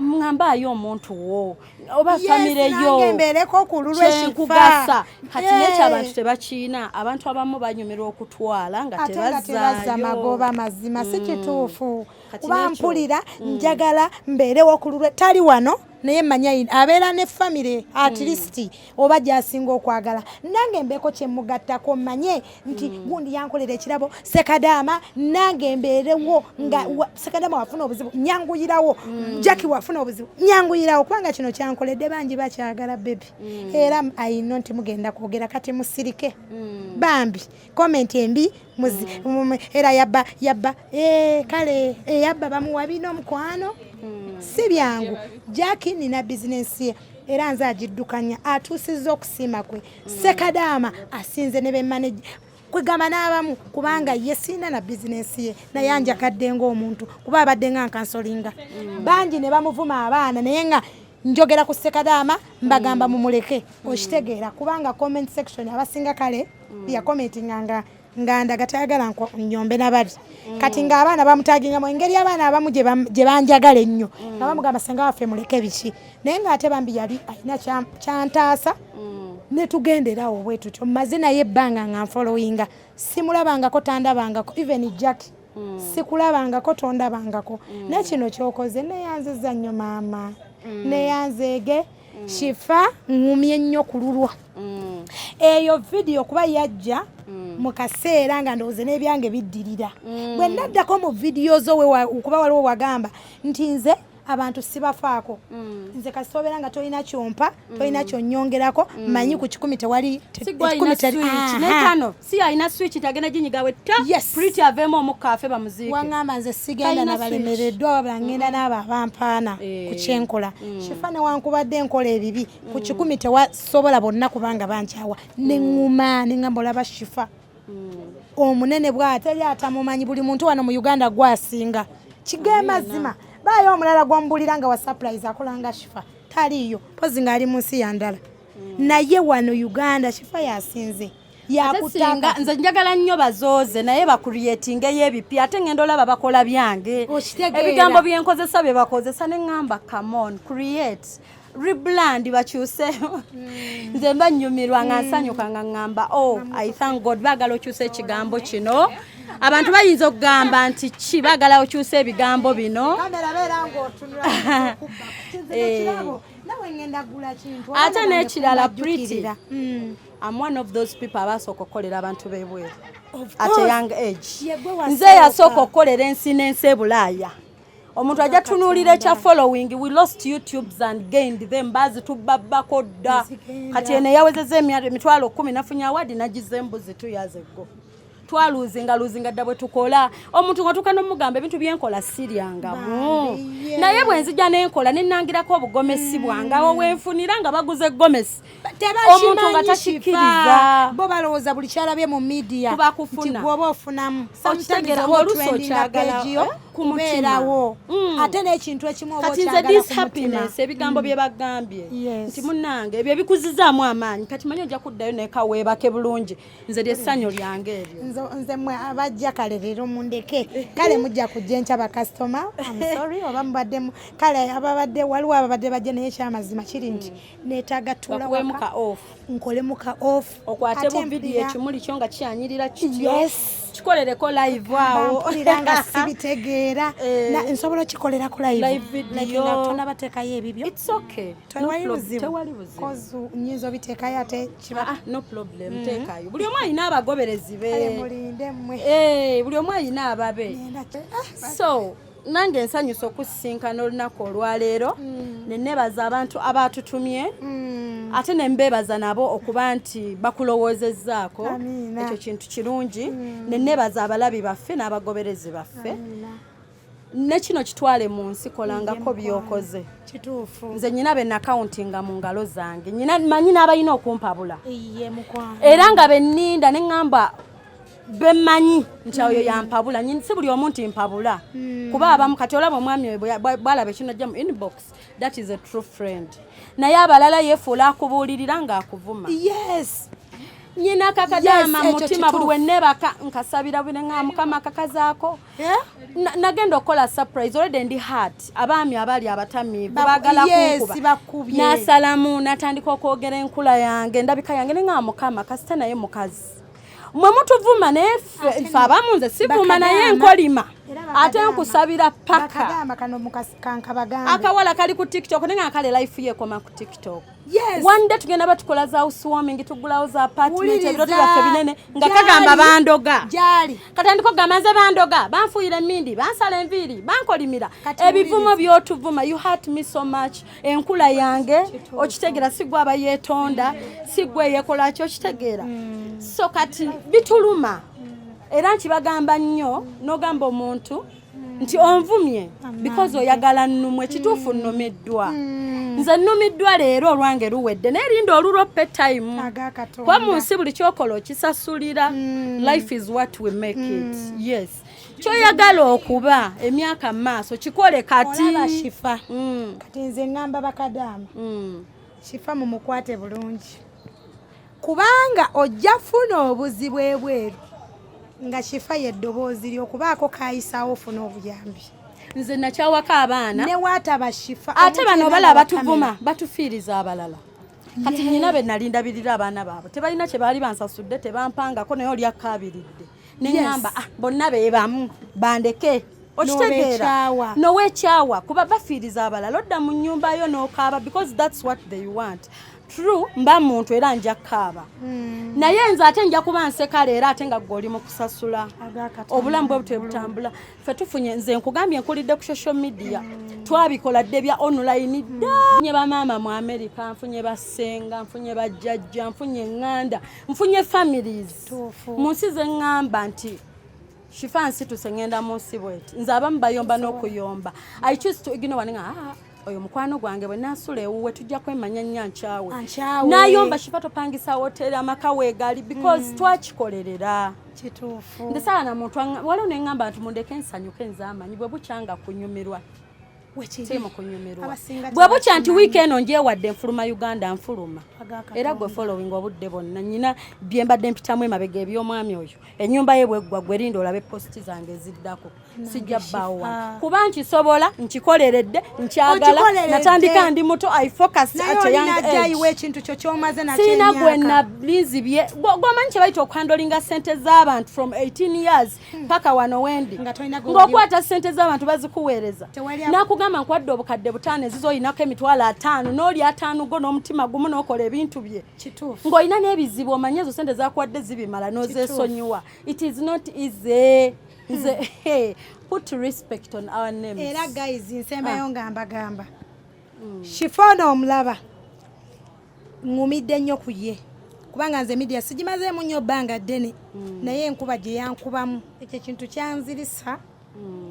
ŋŋambaayo omuntu wo oba Yes, famire yo nange mbeereko ku lulwe. Kyenkugasa kati Yeah. nekyo abantu tebakiina. Abantu abamu banyumirwa okutwala nga Ate nga tebazza tebazzaayo. magoba. Mazima si kituufu. Kati Kuba mpulira njagala mbeerewo ku lulwe. Tali wano naye manya abeera ne famire at least oba gyasinga okwagala, nange mbeeko kyemugattako, mmanye nti gundi yankolera ekirabo Sekadaama, nange mbeerewo nga Sekadaama wafuna obuzibu nyanguyirawo, Jacki wafuna obuzibu nyanguyirawo, kubanga kino kyankoledde bangi bakyagala baby. Era ayino nti mugenda kwogera, kati musirike bambi comment embi era yabba yabba. Kale eyabba bamuwa bino, omukwano si byangu. Jacki nina bizinensi ye era nze agiddukanya, atuusizza okusiima kwe. Sekadaama asinze ne bemaneja kwegamba n'abamu, kubanga ye siina na bizinensi ye naye anjagadde ng'omuntu, kuba abadde nga nkansolinga bangi ne bamuvuma abaana, naye nga njogera ku Sekadaama mbagamba mumuleke. Okitegeera, kubanga comment section abasinga kale yakomentinga nga nga ndaga tayagala nyombe nabali. Kati ng'abaana bamutagingamu engeri abaana abamu gye banjagala ennyo nga bamugamba, "Senga waffe muleke," biki, naye ng'ate bambi yali alina kyantaasa ne tugenderawo bwe tutyo. Mmaze naye ebbanga nga nfollowinga, simulabangako, tandabangako. Even Jack sikulabangako, tondabangako, naye kino kyokoze neyanziza nnyo maama, neyanzeege. Shifa, ŋŋumye nnyo ku lulwa eyo vidiyo, kuba yajja mu kaseera nga ndowooza n'ebyange biddirira. Bwe naddako mu vidiyo zo kuba waliwo wagamba nti nze abantu sibafaako, nze kasita nga tolina kyompa, tolina kyonnyongerako, manyi ku 100 tewali Sigwa alina switch naye kano si alina switch nti agenda ginyigawe ta. Yes. Pretty aveemu omukka afe bamuziike. Waŋŋamba nze sigenda Talina nabalemereddwa, wabula ŋŋenda n'abo abampaana ku kyenkola. Kifa newankubadde nkola ebibi ku 100 tewasobola bonna kubanga bankyawa, neŋŋuma neŋŋamba olaba Shifa omunene bw'ate eri atamumanyi, buli muntu wano mu Uganda gwasinga kige mazima. Baayo omulala gwomubulira nga wa surprise akola nga Shifa taliiyo, pozi ng'ali mu nsi yandala, naye wano Uganda Shifa yasinze. Ate singa Yakutaka nze njagala nnyo bazooze naye bakurietingeyo ebipya, ate ngenda olaba bakola byange. Okitegeera. Ebigambo byenkozesa bye bakozesa, ne ŋŋamba, "Come on, create, rebrand, bakyuse." Nze mba nnyumirwa nga nsanyuka nga ŋŋamba, "Oh, I thank God." Baagala okyusa ekigambo kino, abantu bayinza okugamba nti ki, baagala okyusa ebigambo bino. Kamera beera ng'otunula kubba kirabo, nawe ngenda gula kintu. Ate Abaana bange n'ekirala, kumbajjukirira. Pretty, I'm one of those people abasooka okukolera abantu b'ebweru Of at a course. young age. Ye gwe wasooka. Nze yasooka okukolera ensi n'ensi e Bulaaya. Omuntu ajja tunuulira ekya following. We lost YouTubes and gained them, bazitubabbako dda. Zigenda. Kati eno eyawezezza 10,000 nafunye award nagiza embuzi 2 years ago. Twaluzinga luzinga dda. Bwe tukola omuntu nga tuka nomugamba ebintu byenkola siryangamu. Bambi, yeah. Naye bwe nzija nenkola nenangirako obugomesi bwange, awo wenfunira nga baguze gomesi, omuntu nga Tebakimanyi. takikkiriza. Shifa. Bo balowooza buli kyalabye mu media Kuba kufuna. nti gwoba ofunamu. Okitegeera, Sometimes oba oluusi otrendinga okyagala, page yo eh? Ku mutima. Kubeerawo. Ate n'ekintu ekimu oba Kati nze okyagala this ku mutima. happiness, ebigambo bye bagambye nti munnange ebyo ebikuzizaamu amaanyi, kati manyi ojja kuddayo neka weebake bulungi. Nze lyessanyu lyange eryo. Nze mwe abajja kale leero mundeke, kale mujja kujja enkya. Bakasitoma, I'm sorry, oba mubaddemu kale ababadde, waliwo ababadde bajja, naye ekyamazima kiri nti neetaaga tuula Bakuweemu waka ka off. Nkolemu ka off. Okwate Ate bu video, mpulira- ekimuli kyo nga kyanyirira kityo. Kikolereko live awo. Mpulira nga sibitegeera. Nsobola okikolerako live. Live video. Like nga tonabateekayo ebibyo. It's okay. No Tewali buzibu. Tewali buzibu. 'Cause nyinza obiteekayo ate kiba Ah, ah, no problem, teekayo. Buli omu alina abagoberezi Kale be. mulinde mmwe. Eh, buli omu alina ababe. Ngenda- So nange nsanyusa okusisinkana olunaku olwaleero, ne nebaza abantu abatutumye, ate ne mbeebaza nabo okuba nti bakulowoozezzaako. Amiina. Ekyo kintu kirungi. Ne nebaza abalabi baffe n'abagoberezi baffe. Ne kino kitwale mu nsi, kolangako by'okoze. Kituufu. Nze nyina be nakawuntinga mu ngalo zange, nyina manyi n'abalina okumpabula. Iye mukwano. Era nga benninda ne ŋŋamba bemmanyi nti oyo yampabula. Si buli omu nti mpabula, kuba abamu kati olaba omwami oyo bw'alaba ekinajja mu inbox, that is a true friend, naye abalala yeefuula akubuulirira ng'akuvuma. Nyina kakadaama Yes, ekyo mutima buli kituufu. wenneebaka nkasabira buli nga Mukama akakazaako. Nagenda okukola surprise, already ndi hurt, abaami abali abatamiivu baagala kunkuba. Bakubye. N'asalamu n'atandika okwogera enkula yange, endabika yange, ne nga Mukama kasita naye mukazi mwe mutuvuma, naye ffe abamu nze sivuma naye Bakadaama. nkolima Era ate bakadaama. nkusabira paka. Bakadaama kano kankabagambe. Akawala kali ku TikTok, naye nga kale life yekoma ku TikTok. One day tugenda batukola za housewarming, tugulawo za apartment, Wuliriza. ebirooto byaffe binene nga Gyali. kagamba bandoga. Gyali. Katandika okugamba nze bandoga, banfuuyira emindi, bansala enviiri, bankolimira. Kati Ebivumo wuliriza. byotuvuma, you hurt me so much. Enkula yange okitegeera, si gwe aba yeetonda, si gwe yeekola ki, okitegeera? So kati bituluma era nkibagamba nnyo, n'ogamba omuntu nti onvumye because oyagala nnumwe. Ekituufu nnumiddwa, nze nnumiddwa leero, olwange luwedde, naye linda olulwo pe time. Agakatonda. Kuba mu nsi buli kyokola okisasulira. Life is what we make it. Yes, kyoyagala okuba emyaka mu maaso kikole kati. Olaba Shifa, kati nze ŋŋamba bakadaama, Shifa mumukwate bulungi, kubanga ojja funa obuzibu ebweru nga Shifa yeddoboozi lyokubaako kayisaawo ofuna obuyambi. Nze nakyawako abaana. Ne waataba Shifa, Ate omuntu bano yenna bala nga batuvuma, kamera. batufiiriza abalala. Kati nyina be nali ndabirira abaana baabwe, tebalina kye baali bansasudde, tebampangako, naye oli akaabiridde neŋŋamba, ah, bonna be bamu, bandeke, okitegeera? N'obeekyawa. Noweekyawa kuba bafiiriza abalala, odda mu nnyumba yo n'okaaba because that's what they want. True, mba muntu era nja kukaaba, naye nze ate nja kuba nseka leero ate nga gwe oli mu kusasula. Agakatonda. Obulamu bwe butwe butambula. Ffe tufunye, nze nkugambye nkulidde ku social media, twabikola dde bya online dda. Nfunye bamaama mu America, nfunye basenga, nfunye bajjajja, nfunye eŋŋanda, nfunye families mu nsi ze ŋŋamba nti Shifa nsituse ŋŋenda mu nsi bweti. Nze abamu bayomba n'okuyomba, I choose to ignore nga, ah, oyo mukwano gwange, bwe naasula ewuwe tujja kwemanya nnyo, ankyawe. Ankyawe. Nayomba, Shifa topangisa hoteri, amaka weegali because twakikolerera. Kituufu. Nze saala na muntu waliwo neŋŋamba nti mundeke nsanyuke, nze amanyi bwe bukyanga kunyumirwa. Wekiri. Tiimu kunyumirwa. Abasinga Bwe bukya nti tebakimanyi. wiiki eno njewadde nfuluma Uganda, nfuluma. Agakatonda. Era gwe following obudde bwonna, nyina bye mbadde mpitamu emabega eby'omwami oyo. Ennyumba ye bweggwa, gwe rinda olabe post zange eziddako. Sijja bbaawo wano kuba nkisobola, nkikoleredde, nkyagala. Okikoleredde. Natandika ndi muto, I focus Naye at a young olina age. ajjayiwa ekintu kyo kyomaze nakyo Sirina gwe emyaka. nalinzibye. Gwomanyi kye bayita okuhandolinga sente z'abantu from 18 years paka wano wendi, Nga tolina gwe wali- ng'okwata sente z'abantu bazikuweereza, Tewali n'akugamba nkuwadde obukadde 5, ezizo olinako 50,000, n'oli 50 go n'omutima gumu n'okola ebintu bye ng'olina n'ebizibu, omanye ezo sente zakuwadde zibimala n'ozeesonyiwa. It is not easy. Nze, hey, put respect on our names. Era guys, nsembayo nga mbagamba, Shifa ono omulaba ŋŋumidde nnyo ku ye, kubanga nze media sigimazeemu nnyo bbanga ddene, naye enkuba gye yankubamu ekyo ekintu kyanzirisa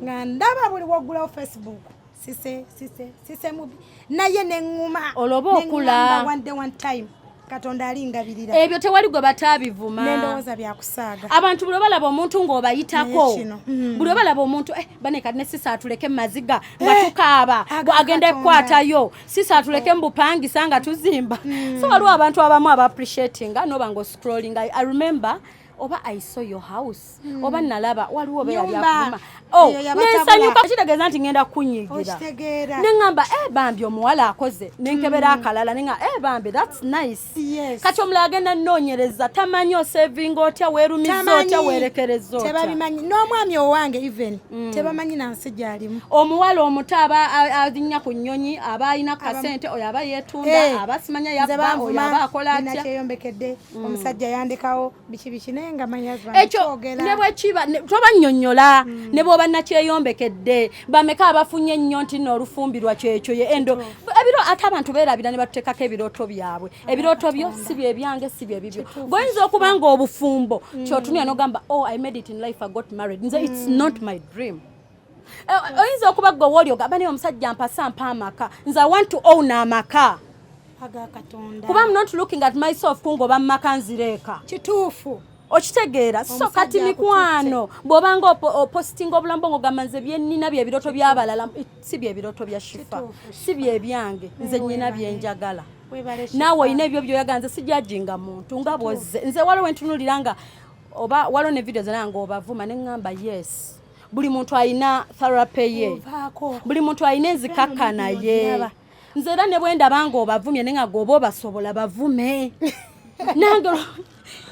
nga ndaba buli woggulawo Facebook, sise sise sise mubi, naye neŋŋuma. Olwo oba okula. Neŋŋamba one day, one time. Katonda alingabirira. Ebyo tewali gwe bataabivuma. Nendowooza byakusaaga. Abantu buli balaba omuntu ng'obayitako, Naye kino, buli balaba omuntu, bane kati ne sisa atuleke mu maziga nga tukaaba, Aga agenda Katonda. kukwatayo, sisa atuleke mu bupangisa nga tuzimba. So waliwo abantu abamu aba appreciatinga noba nga scrolling. I remember oba I saw your house, oba nalaba waliwo oba yali Nyumba. akuvuma. Oh, Eyo yabatabula. nensanyuka, kitegeeza nti ngenda kunyigira. Okitegeera. Neŋŋamba, bambi omuwala akoze, nenkebera akalala, neŋŋamba, bambi, that's nice. Kati omulala agenda nnoonyereza, tamanyi osevinga otya, weerumiza Tamanyi. otya, weerekereza otya. Tebabimanyi. N'omwami owange even tebamanyi nansi gyalimu. Omuwala omuto aba alinnya ku nnyonyi, aba alina kasente, oyo aba yeetunda, aba simanya Nze yabba, oyo banvuma, aba akola atya. Nakyeyombekedde, omusajja yandekawo, biki biki, naye nga manyi husband Ekyo twogera. Ne bwekiba tobannyonnyola, ne bw'oba nakyeyombekedde, bameka abafunye ennyo nti nno olufumbirwa kyekyo ye endo ebiro. Ate abantu beerabira ne batuteekako ebirooto byabwe. Ebirooto byo si byebyange, si byebibyo. Gweoyinza okuba nga obufumbo kyotunira nogamba, "Oh, I made it in life, I got married." Nze it's not my dream. Oyinza okuba gwe wooli ogamba, naye omusajja mpasa mpa amaka, nze I want to own amaka. Aga Katonda. Kuba I'm not looking at myself kungoba mu maka nzireeka. Kituufu. Okitegeera? So Omusajja kati mikwano, bw'obanga opositinga obulamu bwo ng'ogamba nze byennina byebirooto by'abalala, si byebirooto bya Shifa, si byebyange, nze nnyina byenjagala. Webale. Naawe olina ebyo byoyagala. Nze sijajinga muntu nga bwozze. Nze waliwo wentunulira nga oba waliwo ne video zonna nga obavuma, ne ŋŋamba, yes, buli muntu alina therapy ye. Ovaako. Buli muntu alina enzikakkana ye. Ogiraba. Nze era ne bwe ndaba nga obavumye, naye nga gweoba obasobola bavume, nange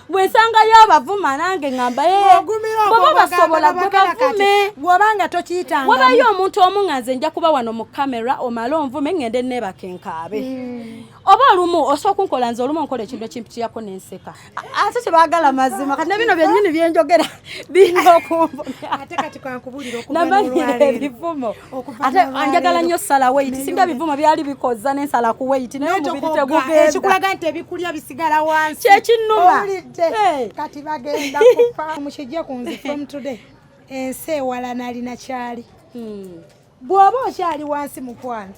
bwe nsangayo abavuma, nange ŋŋamba, "Eh, Ogumira. bw'oba basobola gwe bavume." Bw'obanga tokiyitanga. Wabayo omuntu omu nga nze nja kuba wano mu kamera, omale onvume, ŋŋende neebaka enkaabe. Oba olumu osooka kunkola, nze olumu nkola ekintu ekimpitirako nenseka. Ate tebaagala mazima. Kati ne bino byennyini byenjogera birina okunvumya. Ate kati kankubulira, okuva Namanyira n'olwaleero. ebivumo. Okuva Ate n'olwaleero. njagala nnyo sala weight. Singa ebivumo byali bikoza nensala ku weight, naye omubiri tegugenda. Ekikulaga nti ebikulya bisigala wansi. Kyekinnuma. Owulidde? Hey. Kati bagenda kufa mukijje ku nze. From today, ensi ewala nalina kyali. Bw'oba okyali wansi, mukwano,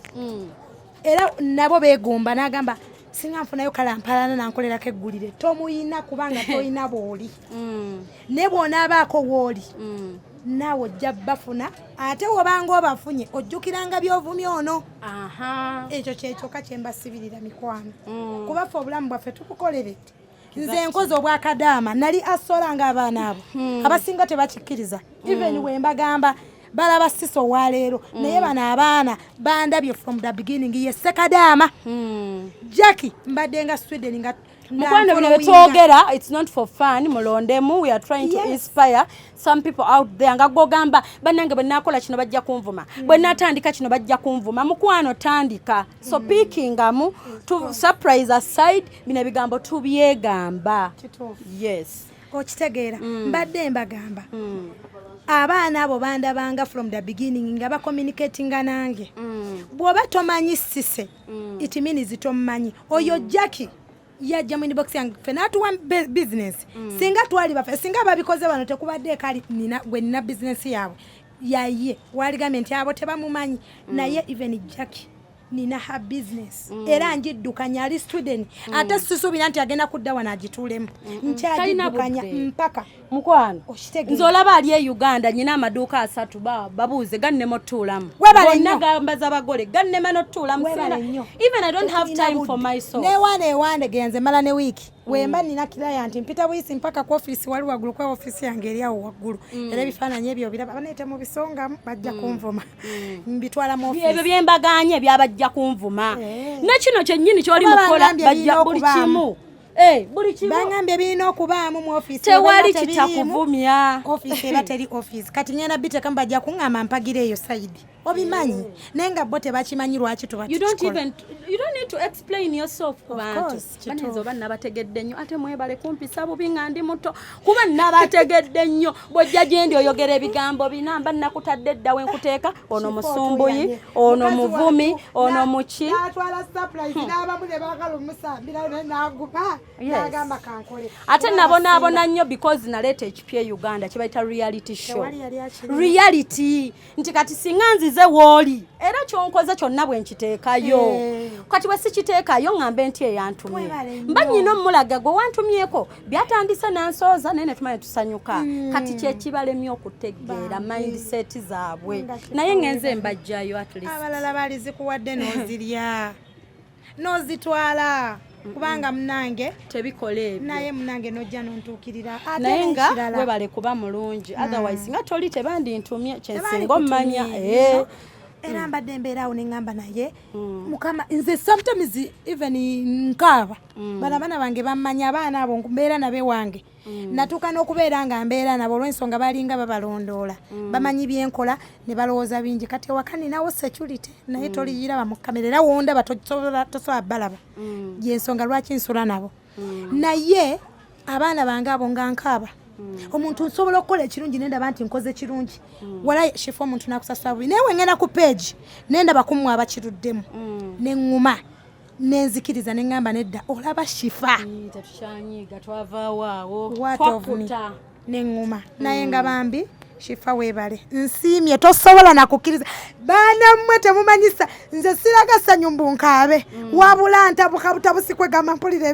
era nabo beegomba n'agamba, singa nfunayo kalampalana nankolerako eggulire. Tomuyina, kubanga toyina bw'oli. Naye bw'onaabaako w'oli, naawe ojja bafuna. Ate wobanga obafunye, ojjukiranga by'ovumye ono. Ekyo kyekyokka kyembasibirira, mikwano, kuba ffe obulamu bwaffe tubukoleredde. Nze nkoze obwakadaama, nali asola ng'abaana abo abasinga tebakikkiriza. Even we mbagamba balaba siso owaleero, naye bano abaana bandabye from the beginning. Ye sekadaama Jackie, mbadde nga Sweden nga Mukwano, bino byetwogera, it's not for fun. Mulondemu. We are trying to inspire some people out there nga gwogamba, bannange, bwe nakola kino bajja kunvuma, bwe natandika kino bajja kunvuma. Mukwano, tandika. So pickingamu to surprise aside, bino ebigambo tubyegamba. Kituufu. Yes. Okitegeera? Mbadde mbagamba, abaana abo bandabanga from the beginning nga bacommunicatinga nange. Bw'oba tomanyi sise, it means tomumanyi. Oyo Jackie yajja mu inbox yange, ffe n'atuwa business. Singa twali baffe, singa babikoze bano tekubadde ekali nina gwe nina business yaabwe yaye waligambye nti abo tebamumanyi. Naye even Jackie nina her business era ngiddukanya, ali student, ate sisuubira nti agenda kudda wano agituulemu. Nkyagiddukanya Talina budde. mpaka. Mukwano, Okitegeera? nze olaba ali e Uganda nyina amaduuka 3, babuuze, gannema otuulamu. Webale Gonna nnyo. gambaza bagole, gannema n'otuulamu. Webale nnyo. Even I don't have Tetulina time for budde. myself. Newaana ewande genze mala ne wiiki wemba nina client, mpita buyisi mpaka ku ofisi wali waggulu, kwa ofisi yange eri awo waggulu. Era ebifaananyi ebyo biraba baneete mu bisongamu, bajja kunvuma, mbitwala mu Ebyo ofisi. byembaganye byabajja kunvuma. Eh. Ne kino kyennyini kyoli Kuba mukola, bangambye bajja birina buli okubaamu. kimu. Eh, buli kimu. Bangambye birina okubaamu mu ofisi. Tewali Oba tebiriimu, kitakuvumya. Ofisi eba teri ofisi. Kati ngenda bitekamu, bajja kuŋŋamba mpagira eyo side, obimanyi, naye nga bo tebakimanyi lwaki tuba You don't tukikola. even, you don't need to explain yourself ku Of bantu. course, kituufu. Banenze oba nabategedde nnyo. Ate mwebale kumpisa bubi nga ndi muto, kuba nabategedde nnyo. Bw'ojja gye ndi oyogera ebigambo bina, mba nakutadde edda we nkuteeka. Ono musumbuyi, ono Mukazi muvumi, wattu, ono muki. N'atwala surprise n'abamu ne baagala omusambira, naye n'aguma n'agamba kankole. Ate Kuba nabonaabona nnyo because naleeta ekipya e Uganda kye bayita reality show. Tewali yali akirina. Reality nti kati singa nzize wooli, era kyonkoze kyonna bwe nkiteekayo. Eh. Kati bwe sikiteekayo ŋŋambe nti eyantumye, Webale nnyo. mba nyina omulaga gwe wantumyeko byatandise nansooza, naye ne tumanya tusanyuka. Kati kyekibalemye okutegeera mindset zaabwe. Nga kifa. Naye ngenze mbajjayo at least. Abalala baali zikuwadde n'ozirya n'ozitwala, kubanga munange Tebikola ebyo. Naye munange nojja nontuukirira. Ate Naye nga n'ekirala, webale kuba mulungi, otherwise nga toli tebandintumye. Tebaali Kyensinga omumanya. kutumye, Era mbadde mbeeraawo ne ŋŋamba, naye Mukama, nze sometimes even nkaaba. Bano abaana bange bammanya, abaana abo mbeera nabe wange. Natuuka n'okubeera nga mbeera nabo olw'ensonga balinga babalondoola, bamanyi byenkola ne balowooza bingi. Kati ewaka ninawo security, naye toliyiraba mu kamera, era wondaba tosobola balaba. Yensonga lwaki nsula nabo. Naye abaana bange abo nga nkaaba. Omuntu nsobola okukola ekirungi nendaba nti nkoze kirungi, wala Shifa, omuntu nakusasula bubi. Naye wengenda ku page nendaba kummwe abakiruddemu, neŋŋuma nenzikiriza, neŋŋamba nedda, olaba Shifa. Tetukyanyiiga, twavaawo awo. What of me? Twakkuta. Neŋŋuma. Naye nga bambi Shifa weebale, nsiimye. Tosobola nakukkiriza. Baana mmwe temumanyisa, nze siraga ssanyu mbu nkaabe, wabula ntabuka butabusi. Kwegamba mpulira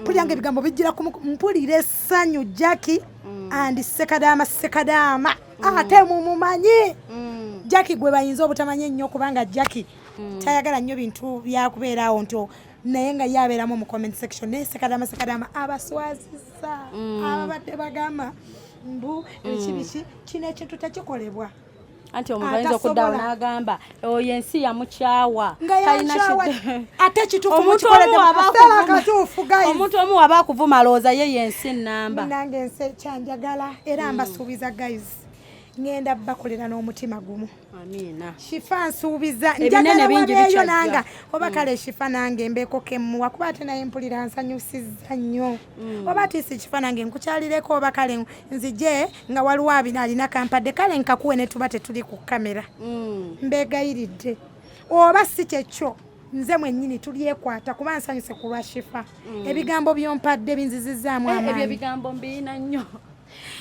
mpulira nga ebigambo bijjira mpulira essanyu. Jackie and Sekadaama, Sekadaama ate mumumanyi Jackie gwe bayinza obutamanya ennyo, kubanga Jackie tayagala nnyo bintu byakubeeraawo nti naye nga ye abeeramu mu comment section. Naye Sekadaama, Sekadaama abaswazizza ababadde bagamba mbu biki biki. Kino ekintu tekikolebwa. Anti omuntu ayinza okuddawo Atasobola. n'agamba oyo ensi yamukyawa. Nga Talina yankyawa. Ate kituufu. Omuntu Mukikolede omu mu waba kaseera akuvuma- akatuufu, guys. Omuntu omu waba akuvuma alowooza ye yensi nnamba. Nange ensi ekyanjagala, era mbasuubiza guys, ŋŋenda bakolera n'omutima gumu. Amiina. Shifa nsuubiza Ebinene njagala bingi wabeeyo bikyajja. nanga oba kale Shifa nange mbeeko kemuwa, kuba ate naye mpulira nsanyusizza nnyo. Oba tisi Kifa nange nkukyalireko, oba kale nzije nga waliwo abina alina kampadde, kale nkakuwe ne tuba tetuli ku kamera. Mbeegayiridde, oba si kyekyo nze mwennyini tulyekwata, kuba nsanyuse ku lwa Shifa. Ebigambo byompadde binzizizaamu Eh, ebyo amaanyi. ebigambo mbiina nnyo.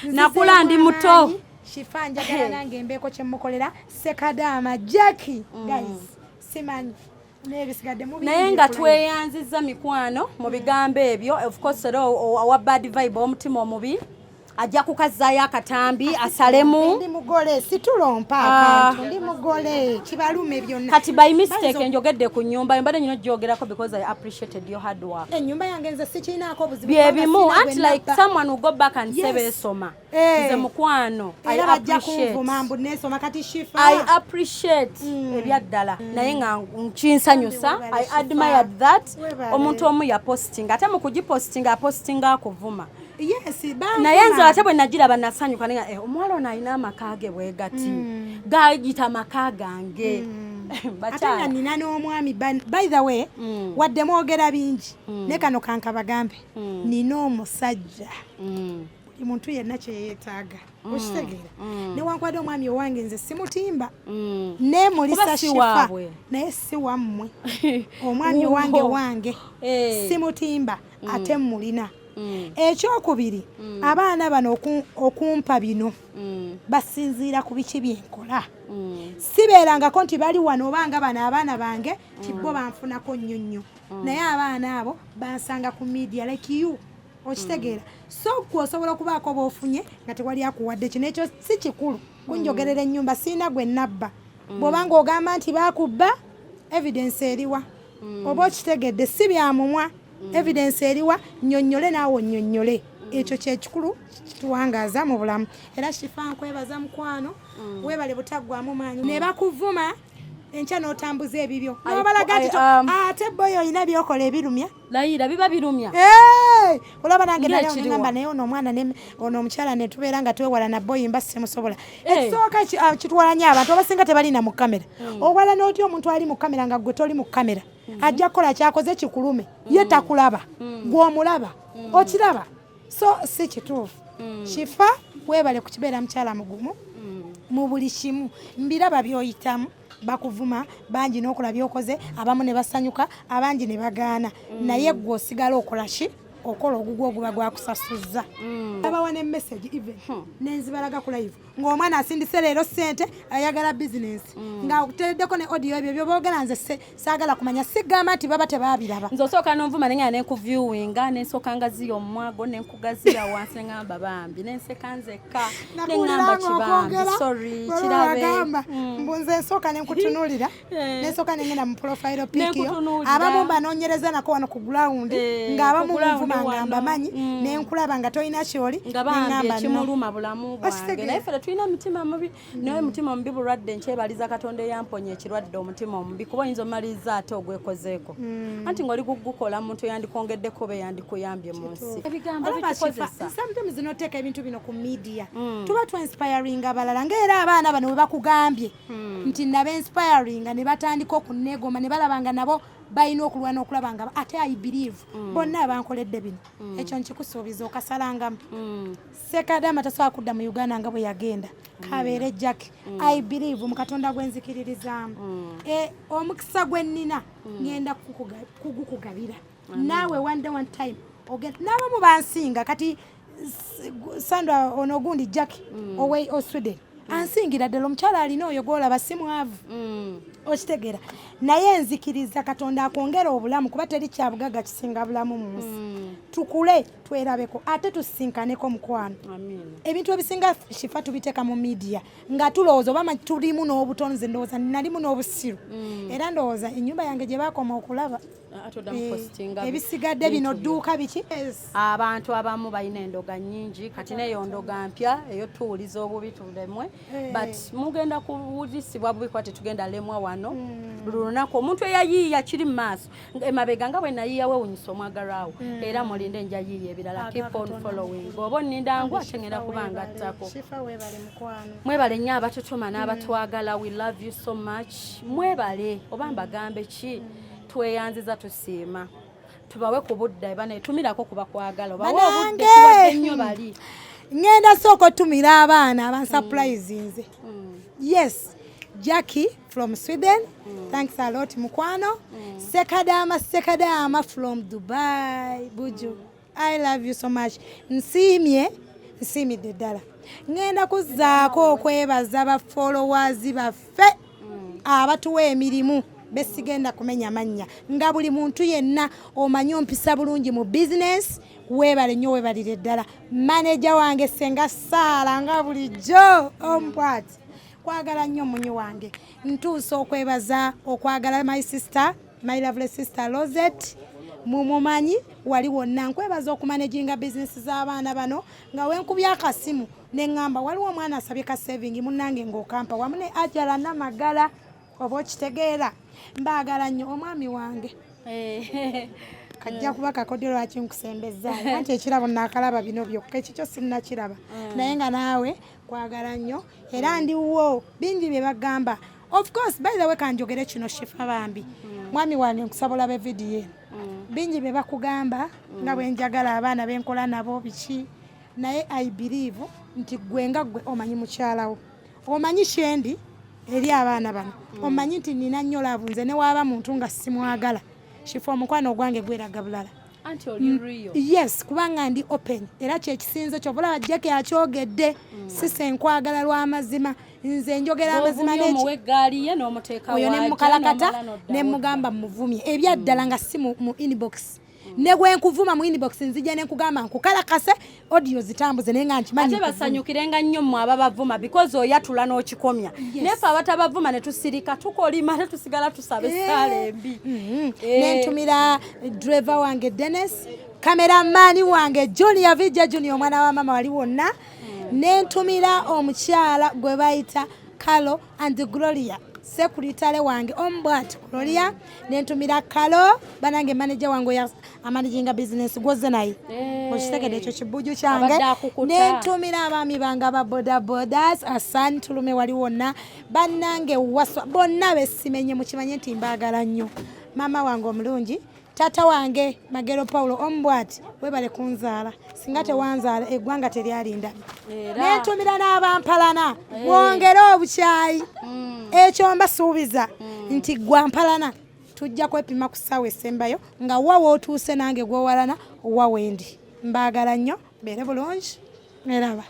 Nzizeemu Nakula ndi muto. amaanyi. Shifa njagala nange mbeeko kyemukolera. Sekadaama, Jackie, guys, simanyi n'ebisigadde mu Naye bingi nga ku live. tweyanzizza mikwano mu bigambo ebyo. Of course era owa bad vibe, omutima omubi, ajja kukazaayo akatambi asalemu. Ndi mugole, situlompa Ah. akantu. Ndi mugole, kibalume byonna. Kati by mistake njogedde ku nnyumba, mbadde nyina ogyogerako because I appreciated your hard work. Ennyumba yange nze sikiinaako obuzibu, Byebimu kubanga sina anti gwe like nabba. someone will go back and say Yes. beesoma. Eh. Nze mukwano I Era bajja appreciate. kunvuma mbu neesoma. Kati Shifa, I appreciate ebyaddala, naye nga nkinsanyusa. Webale, I Shifa. admired that. Webale. Omuntu omu yapostinga, ate mu kugipostinga apostinga akuvuma. Yes, banvuma. Naye nze ate bwe nagiraba nasanyuka nenga eh, omuwala ono alina amaka ge bwe gati gagita amaka gange. Ate nga Bakyala. nina n'omwami. By the way, wadde mwogera bingi, ne kano kankabagambe, nina omusajja. Buli muntu yenna kyeyeetaaga okitegeera, newankubadde omwami owange nze simutimba, nemulisa. Kuba si Shifa, waabwe. naye si wammwe. Omwami owange wange. Eh. Simutimba, ate mulina. Ekyokubiri, abaana bano okumpa bino basinziira ku biki byenkola. Sibeerangako nti bali wano obanga bano abaana bange ti bo banfunako nnyo nnyo, naye abaana abo bansanga ku media like you, okitegeera? So gwe osobola okubaako boofunye nga tewali akuwadde. Kino ekyo si kikulu kunjogerera. Ennyumba siina gwe nabba. Bw'obanga ogamba nti baakubba, evidence eriwa? Oba okitegedde? Si byamumwa. Evidence eriwa? Nnyonnyole naawe onnyonnyole. Ekyo kyekikulu kituwangaaza mu bulamu. Era Shifa nkwebaza mukwano, weebale butaggwamu maanyi ne bakuvuma enkya n'otambuza ebibyo n'obalaga nti ate boyo olina byokola ebirumya. Layira biba birumya. Hey! Olaba nange nali Ng'ekiriwa. ngamba naye ono omwana ono omukyala ne tubeera nga twewala na boyi mba simusobola. Eh. Ekisooka kitwala nnyo abantu abasinga tebalina mu kamera. Owala n'otya omuntu ali mu kamera nga gwe toli mu kamera? Ajja kukola kyakoze kikulume, ye takulaba, gw'omulaba okiraba. So si kituufu. Shifa weebale kukibeera mukyala mugumu mu buli kimu. Mbiraba by'oyitamu, bakuvuma bangi n'okola byokoze, abamu ne basanyuka, abangi ne bagaana, naye gwe osigala okola ki? Okola ogugwo oguba gwakusasuzza. Abawa ne message even nenzibalaga ku live ng'omwana asindise leero ssente, ayagala bizinesi, nga okutereddeko ne audio. Ebyo byoboogera nze saagala kumanya, sigamba nti baba tebaabiraba. Nze osooka nonvuma, nengenda nenkuviewinga, nensooka ngaziya omumwago, nenkugaziya wansi, neŋamba bambi, nenseka nzekka, neŋŋamba kibambi, sorry, kirabe. Wagamba mbu nze nsooka nenkutunuulira, nensooka nengenda mu profile pic yo. Nenkutunuulira. Abamu mbanoonyereza nako wano ku ground, ng'abamu ku ground munvuma nga wano. mbamanyi, nenkulaba nga tolina kyoli, Nga bambi neŋŋamba no. ekimuluma bulamu bwange. Okitegeera? Naye ffe tetulina mitima mubi, naye omutima omubi bulwadde. Nkyebaliza Katonda eyamponya ekirwadde omutima omubi, kuba oyinza omaliriza ate ogwekozeeko, anti ng'oli gugukola muntu yandikwongeddeko be yandikuyambye mu nsi. Ebigambo Olaba Shifa, bitukozesa. Sometimes noteeka ebintu bino ku media, tuba tu-inspiring abalala, ngaera abaana bano bwe bakugambye nti naba inspiringa ne batandika okuneegomba, ne balaba nga nabo balina okulwana okulaba nga ate I believe bonna abankoledde bino. Ekyo nkikusuubiza, okasalangamu. Sekadama tasobola kudda mu Uganda nga bwe yagenda, kabeere Jack. I believe mu Katonda gwe nzikiririzaamu. Omukisa gwe nnina ngenda kugukugabira naawe one day, one time. N'abamu bansinga kati Sandra ono gundi Jack owe Osweden ansingira ddala. Omukyala alina oyo gwolaba si mwavu, okitegeera? Naye nzikiriza Katonda akwongera obulamu, kuba teri kyabugagga kisinga bulamu mu nsi. Tukule, twerabeko, ate tusisinkaneko, mukwano. Amiina. Ebintu ebisinga Shifa tubiteeka mu media nga tulowooza oba tulimu n'obutonzi. Ndowooza nalimu n'obusiru, era ndowooza ennyumba yange gye bakoma okulaba. Ate oddamu postinga Ebisigadde bino bintu byo. Dduuka biki? Abantu abamu balina endoga nnyingi, kati neyo ndoga mpya eyo tuwuliza obubi tulemwe, but mugenda kuwulisibwa bubi kuba tetugenda lemwa wano. Buli lunaku omuntu eyayiiya kiri mu maaso emabega nga bwe nayiiya weewunyisa omwagalwawo, era mulinde, nja yiiya ebirala. Keep on following oba onnindangwa, ate ngenda kuba ngattako. Shifa, weebale mukwano. Mwebale nnyo abatutuma n'abatwagala. We love you so much. Mwebale, oba mbagambe ki, tweyanziza, tusiima. Tubawe ku budde bane tumirako kubakwagala, obawe obudde. Banange! Tuwadde nnyo bali. Ŋŋenda sooka otumira abaana abansurprisinze. Yes, Jackie from Sweden, thanks a lot mukwano. Sekadama, Sekadama from Dubai, buju, I love you so much. Nsiimye, nsiimidde ddala. Ŋŋenda kuzzaako okwebaza ba followers baffe abatuwa emirimu, besigenda kumenya mannya, nga buli muntu yenna omanyi ompisa bulungi mu bizinesi. Weebale nnyo, weebalire ddala. Maneja wange Senga Saala, nga bulijjo ombwati, kwagala nnyo munyi wange. Ntuusa okwebaza okwagala my sister, my lovely sister Roset, mumumanyi wali wonna. Nkwebaza okumanaginga bizinesi z'abaana bano, nga wenkubya akasimu neŋŋamba waliwo omwana asabye ka saving, munnange ng'okampa, wamu ne Ajala Namagala, oba okitegeera. Mbaagala nnyo. Omwami wange kajja kuba kakodyo. Lwaki nkusembezaayo? Anti ekirabo naakalaba bino byokka, ekikyo sinnakiraba. Naye nga naawe kwagala nnyo, era ndiwo. Bingi bye bagamba. Of course, by the way, kanjogere kino Shifa, bambi mwami wange, nkusaba olabe vidiyo eno. Bingi bye bakugamba nga bwe njagala abaana benkola nabo biki, naye I believe nti gwe nga gwe omanyi mukyalawo, omanyi kyendi eri abaana bano, omanyi nti nina nnyo love. Nze ne waaba muntu nga simwagala, Shifa, omukwano ogwange gweraga bulala. Anti oli real. Yes, kubanga ndi open, era kyekisinze. Kyova olaba Jeke akyogedde, sise nkwagala lw'amazima. Nze njogera amazima. Bw'ovumye omuwa eggaali ye n'omuteeka Oyo waajja, nemukalakata, n'omala n'oddawo. Nemugamba muvumye ebyaddala nga si mu inbox. Ne bwe nkuvuma mu inbox, nzija nenkugamba nkukalakase, audio zitambuze, naye nga nkimanyi Ate nkuvumye. Basanyukirenga nnyo mmwe ababavuma, because oyatula n'okikomya. Naye ffe abatabavuma ne tusirika, tukolima, ate tusigala tusaba essaala embi. Nentumira driver wange Dennis, cameraman wange Junior, Vijja Junior, omwana wa mama wali wonna. Nentumira omukyala gwe bayita Calo and Gloria, sekuritale wange ombwat Gloria. Nentumira Calo banange, manager wange oyo amanaginga business gwoze naye, okitegedde ekyo kibuju kyange. Abadde akukuta. Nentumira abaami bange aba bodabodas, Asan Tulume wali wonna, bannange waswa bonna besimenye, mukimanye nti mbaagala nnyo. Maama wange omulungi, taata wange Magero Paulo ombwati, webale kunzaala. Singa tewanzaala, eggwanga teryalindabye. Era. Nentumira n'abampalana, mwongere obukyayi. Ekyo mbasuubiza nti gwampalana. Tujja kwepima ku ssaawa esembayo nga wa wootuuse nange gwowalana wa wendi. Mbaagala nnyo, mbeere bulungi, neraba.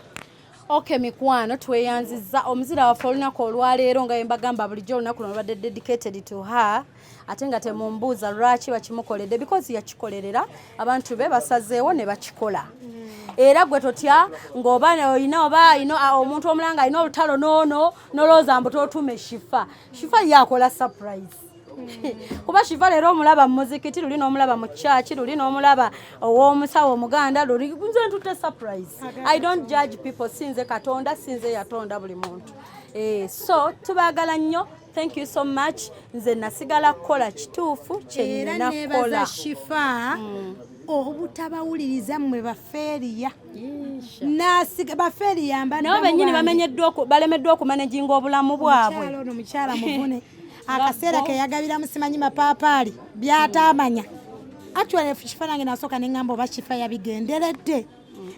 Okay, mikwano, tweyanziza omuzira waffe olunaku olwaleero. Nga yembagamba bulijjo, olunaku luno lubadde dedicated to her, ate nga temumbuuza lwaki bakimukoledde, because yakikolerera abantu be basazeewo ne bakikola. Era gwe totya ng'oba olina oba ino omuntu omulanga alina olutalo noono nolowooza mbu totuume Shifa. Shifa ye akola surprise, kuba Shifa leero omulaba mu muzikiti, luli n'omulaba mu kyaki, luli n'omulaba ow'omusawo omuganda, luli nze ntutte surprise. I don't judge people, sinze Katonda, sinze yatonda buli muntu. So tubaagala nnyo, thank you so much. Nze nasigala kukola kituufu Era kyenina nebaza kukola. Shifa obutabawuliriza mmwe bafeeriya. Nasiga bafeeriya. Nabo bennyini balemeddwa okumanaginga obulamu bwabwe. Omukyala ono, mukyala muvune, akaseera ke yagabiramu simanyi mapaapaali byataamanya. Actually, Shifa nange nasooka neŋŋamba oba Shifa yabigenderedde,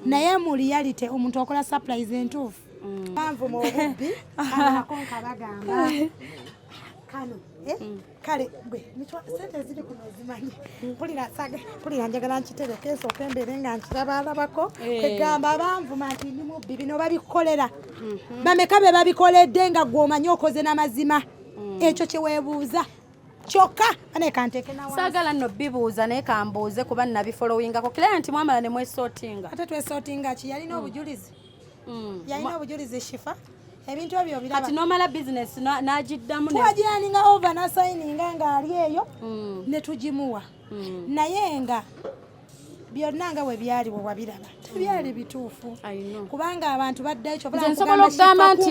naye mu reality omuntu akola surprise entuufu banvuma obubbi. Kano nkabagamba kano, eh, kale gwe sente ziri kuno ozimanyi. Mpulira mpulira njagala nkitereke, nsooke embeere nga nkirabalabako. Kwegamba banvuma nti ndi mubbi. Bino babikolera bameka be babikoledde nga gwe omanyi okoze n'amazima? Ekyo kye weebuuza kyokka bane kanteeke na wansi. Saagala nno bibuuza, naye kambuuze kuba nabifollowingako client. Mwamala ne mwesortinga? Ate twesortinga ki? Yalina obujulizi, yalina obujulizi. Shifa ebintu ebyo Kati biraba. nomala bizinesi n'agiddamu Twagihandinga over nasayininga ng'ali eyo ne tugimuwa, naye nga byonna nga bwe byali bwe wabiraba tebyali bituufu, I know. kubanga abantu baddayo. Nze nsobola okugamba nti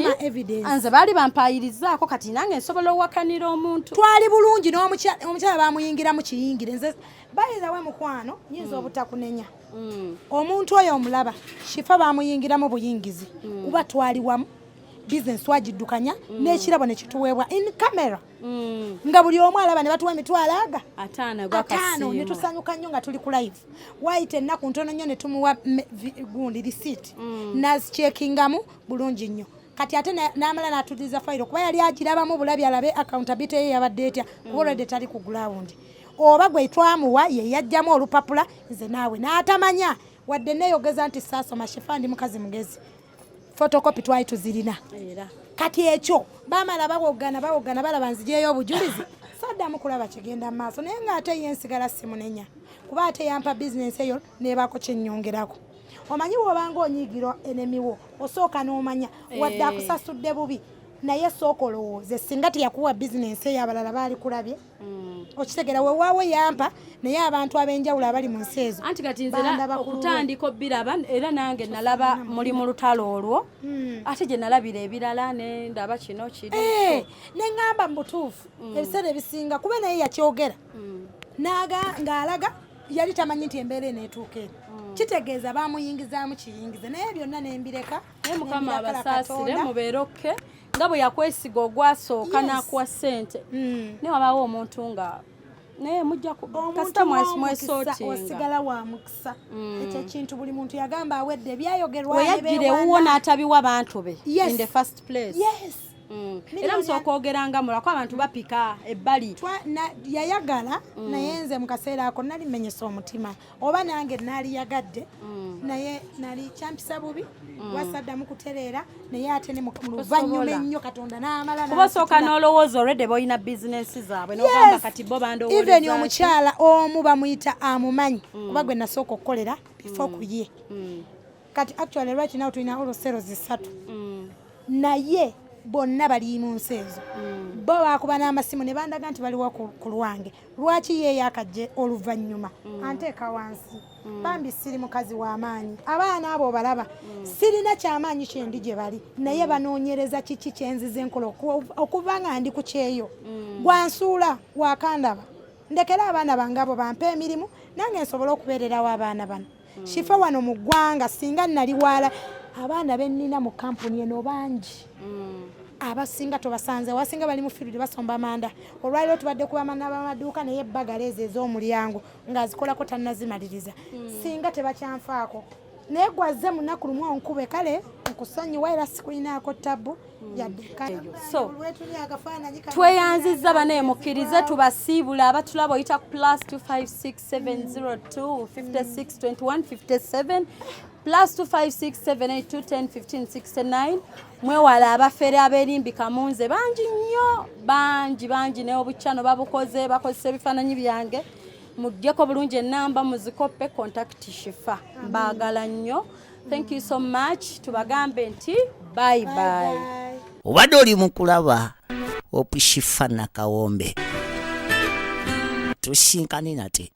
nze baali bampayirizaako, kati nange nsobola owakanira omuntu. Twali bulungi n'omukyala. Omukyala bamuyingiramu kiyingire. Nze bayirawe mukwano, nyinza obutakunenya. Omuntu oyo omulaba Shifa bamuyingiramu buyingizi, kuba twali wamu, bizinesi twagiddukanya n'ekirabo ne kituweebwa in camera nga buli omu alaba, ne batuwa emitwalo aga 50. 50. Gwakasiimo. Ne tusanyuka nnyo nga tuli ku live. Waayita ennaku ntono nnyo ne tumuwa gundi receipt, nazicheckingamu bulungi nnyo. Kati ate n'amala n'atuliza fayiro, kuba yali agirabamu bulabi alabe accountability ye yabadde etya, kuba olwedde tali ku ground. Oba gwe twamuwa ye yajjamu olupapula, nze naawe n'atamanya. Wadde neeyogeza nti saasoma, Shifa ndi mukazi mugezi, photocopy twali tuzirina. Era Kati ekyo bamala bawogana bawogana, balaba nzijeyo obujulizi, saddamu kulaba kigenda mu maaso. Naye ng'ate ye nsigala simunenya, kuba ate yampa bizinesi eyo nebaako kyennyongerako. Omanyi bw'obanga onyiigira enemiwo, osooka n'omanya wadde akusasudde bubi, naye sooka olowooze singa teyakuwa bizinesi eyo abalala baali kulabye. Okitegeera? Wewaawo yampa, naye abantu ab'enjawulo abali mu nsi ezo Anti kati nze era bandaba ku lulwe. okutandika obiraba, era nange nalaba muli mu lutalo olwo, ate gye nalabira ebirala ne ndaba kino kiri. Eh, ne ŋŋamba mu butuufu ebiseera ebisinga, kuba naye yakyogera naga ng'alaga yali tamanyi nti embeera eneetuuka eno. Kitegeeza bamuyingizaamu kiyingize, naye byonna nembireka. Naye Mukama nembirakala abasaasire. Katonda. Mubeere okay nga bwe yakwesiga ogwasooka n'akuwa ssente, naye wabaawo omuntu nga naye mujja Omuntu kasita w'omukisa, mwesortinga. osigala wa mukisa. Ekyo ekintu buli muntu yagamba awedde ebyayogerwa. We yajjira ewuwo n'atabiwa bantu be in the first place. Yes. Era musooka ogeranga mulako abantu bapika ebbali. Yayagala, naye nze mu kaseera ako nali menyesa omutima, oba nange naaliyagadde, naye nali kyampisa bubi, wasaddamu kutereera, naye ate ne mu luvannyuma Tosobola. ennyo Katonda n'amala Kuba osooka n'ansitula. n'olowooza olwedde bolina bizinensi zaabwe, n'ogamba kati bo bandowooleza Even ki? Omukyala omu bamuyita amumanyi, kuba gwe nasooka okukolera before ku ye. Kati actually right now tulina wholesales 3, naye bonna bali mu nsi ezo. Bo bakuba n'amasimu ne bandaga nti baliwo ku lwange. Lwaki ye yakajje oluvannyuma anteeka wansi? Bambi siri mukazi w'amaanyi, abaana abo balaba sirina kyamaanyi kyendi gye bali, naye banoonyereza kiki kyenzize nkola okuva nga ndi ku kyeyo. Gwansuula wakandaba, ndekere abaana bange abo bampe emirimu nange nsobole okubeererawo abaana bano. Shifa wano mu ggwanga singa nali waala, abaana bennina mu kampuni eno bangi, abasinga tobasanze, abasinga bali mu field basomba manda. Olwaliro tubadde kubamana bamaduuka, naye ebbagala ezo ez'omulyango ng'azikolako tannazimaliriza. Singa tebakyanfaako, Naye gwazze munaku lumu onkube, kale nkusonyiwa, era sikulinaako tabu yadde. So, lwetuli akafaananyi kano. Tweyanzizza banaye, mukkirize tubasiibula. Abatulaba, oyita ku +256 702 56 21 57, +256 782 10 15 69. Mwewala abafere aberimbika mu nze, bangi nnyo, bangi bangi, naye obukyano babukoze, bakozesa ebifaananyi byange. Muggyeko bulungi enamba, muzikoppe, contact Shifa. Mbaagala nnyo, thank you so much. Tubagambe nti bye bye. Obadde oli mu kulaba Hope Shifa Nakawombe. Tusinkane nate.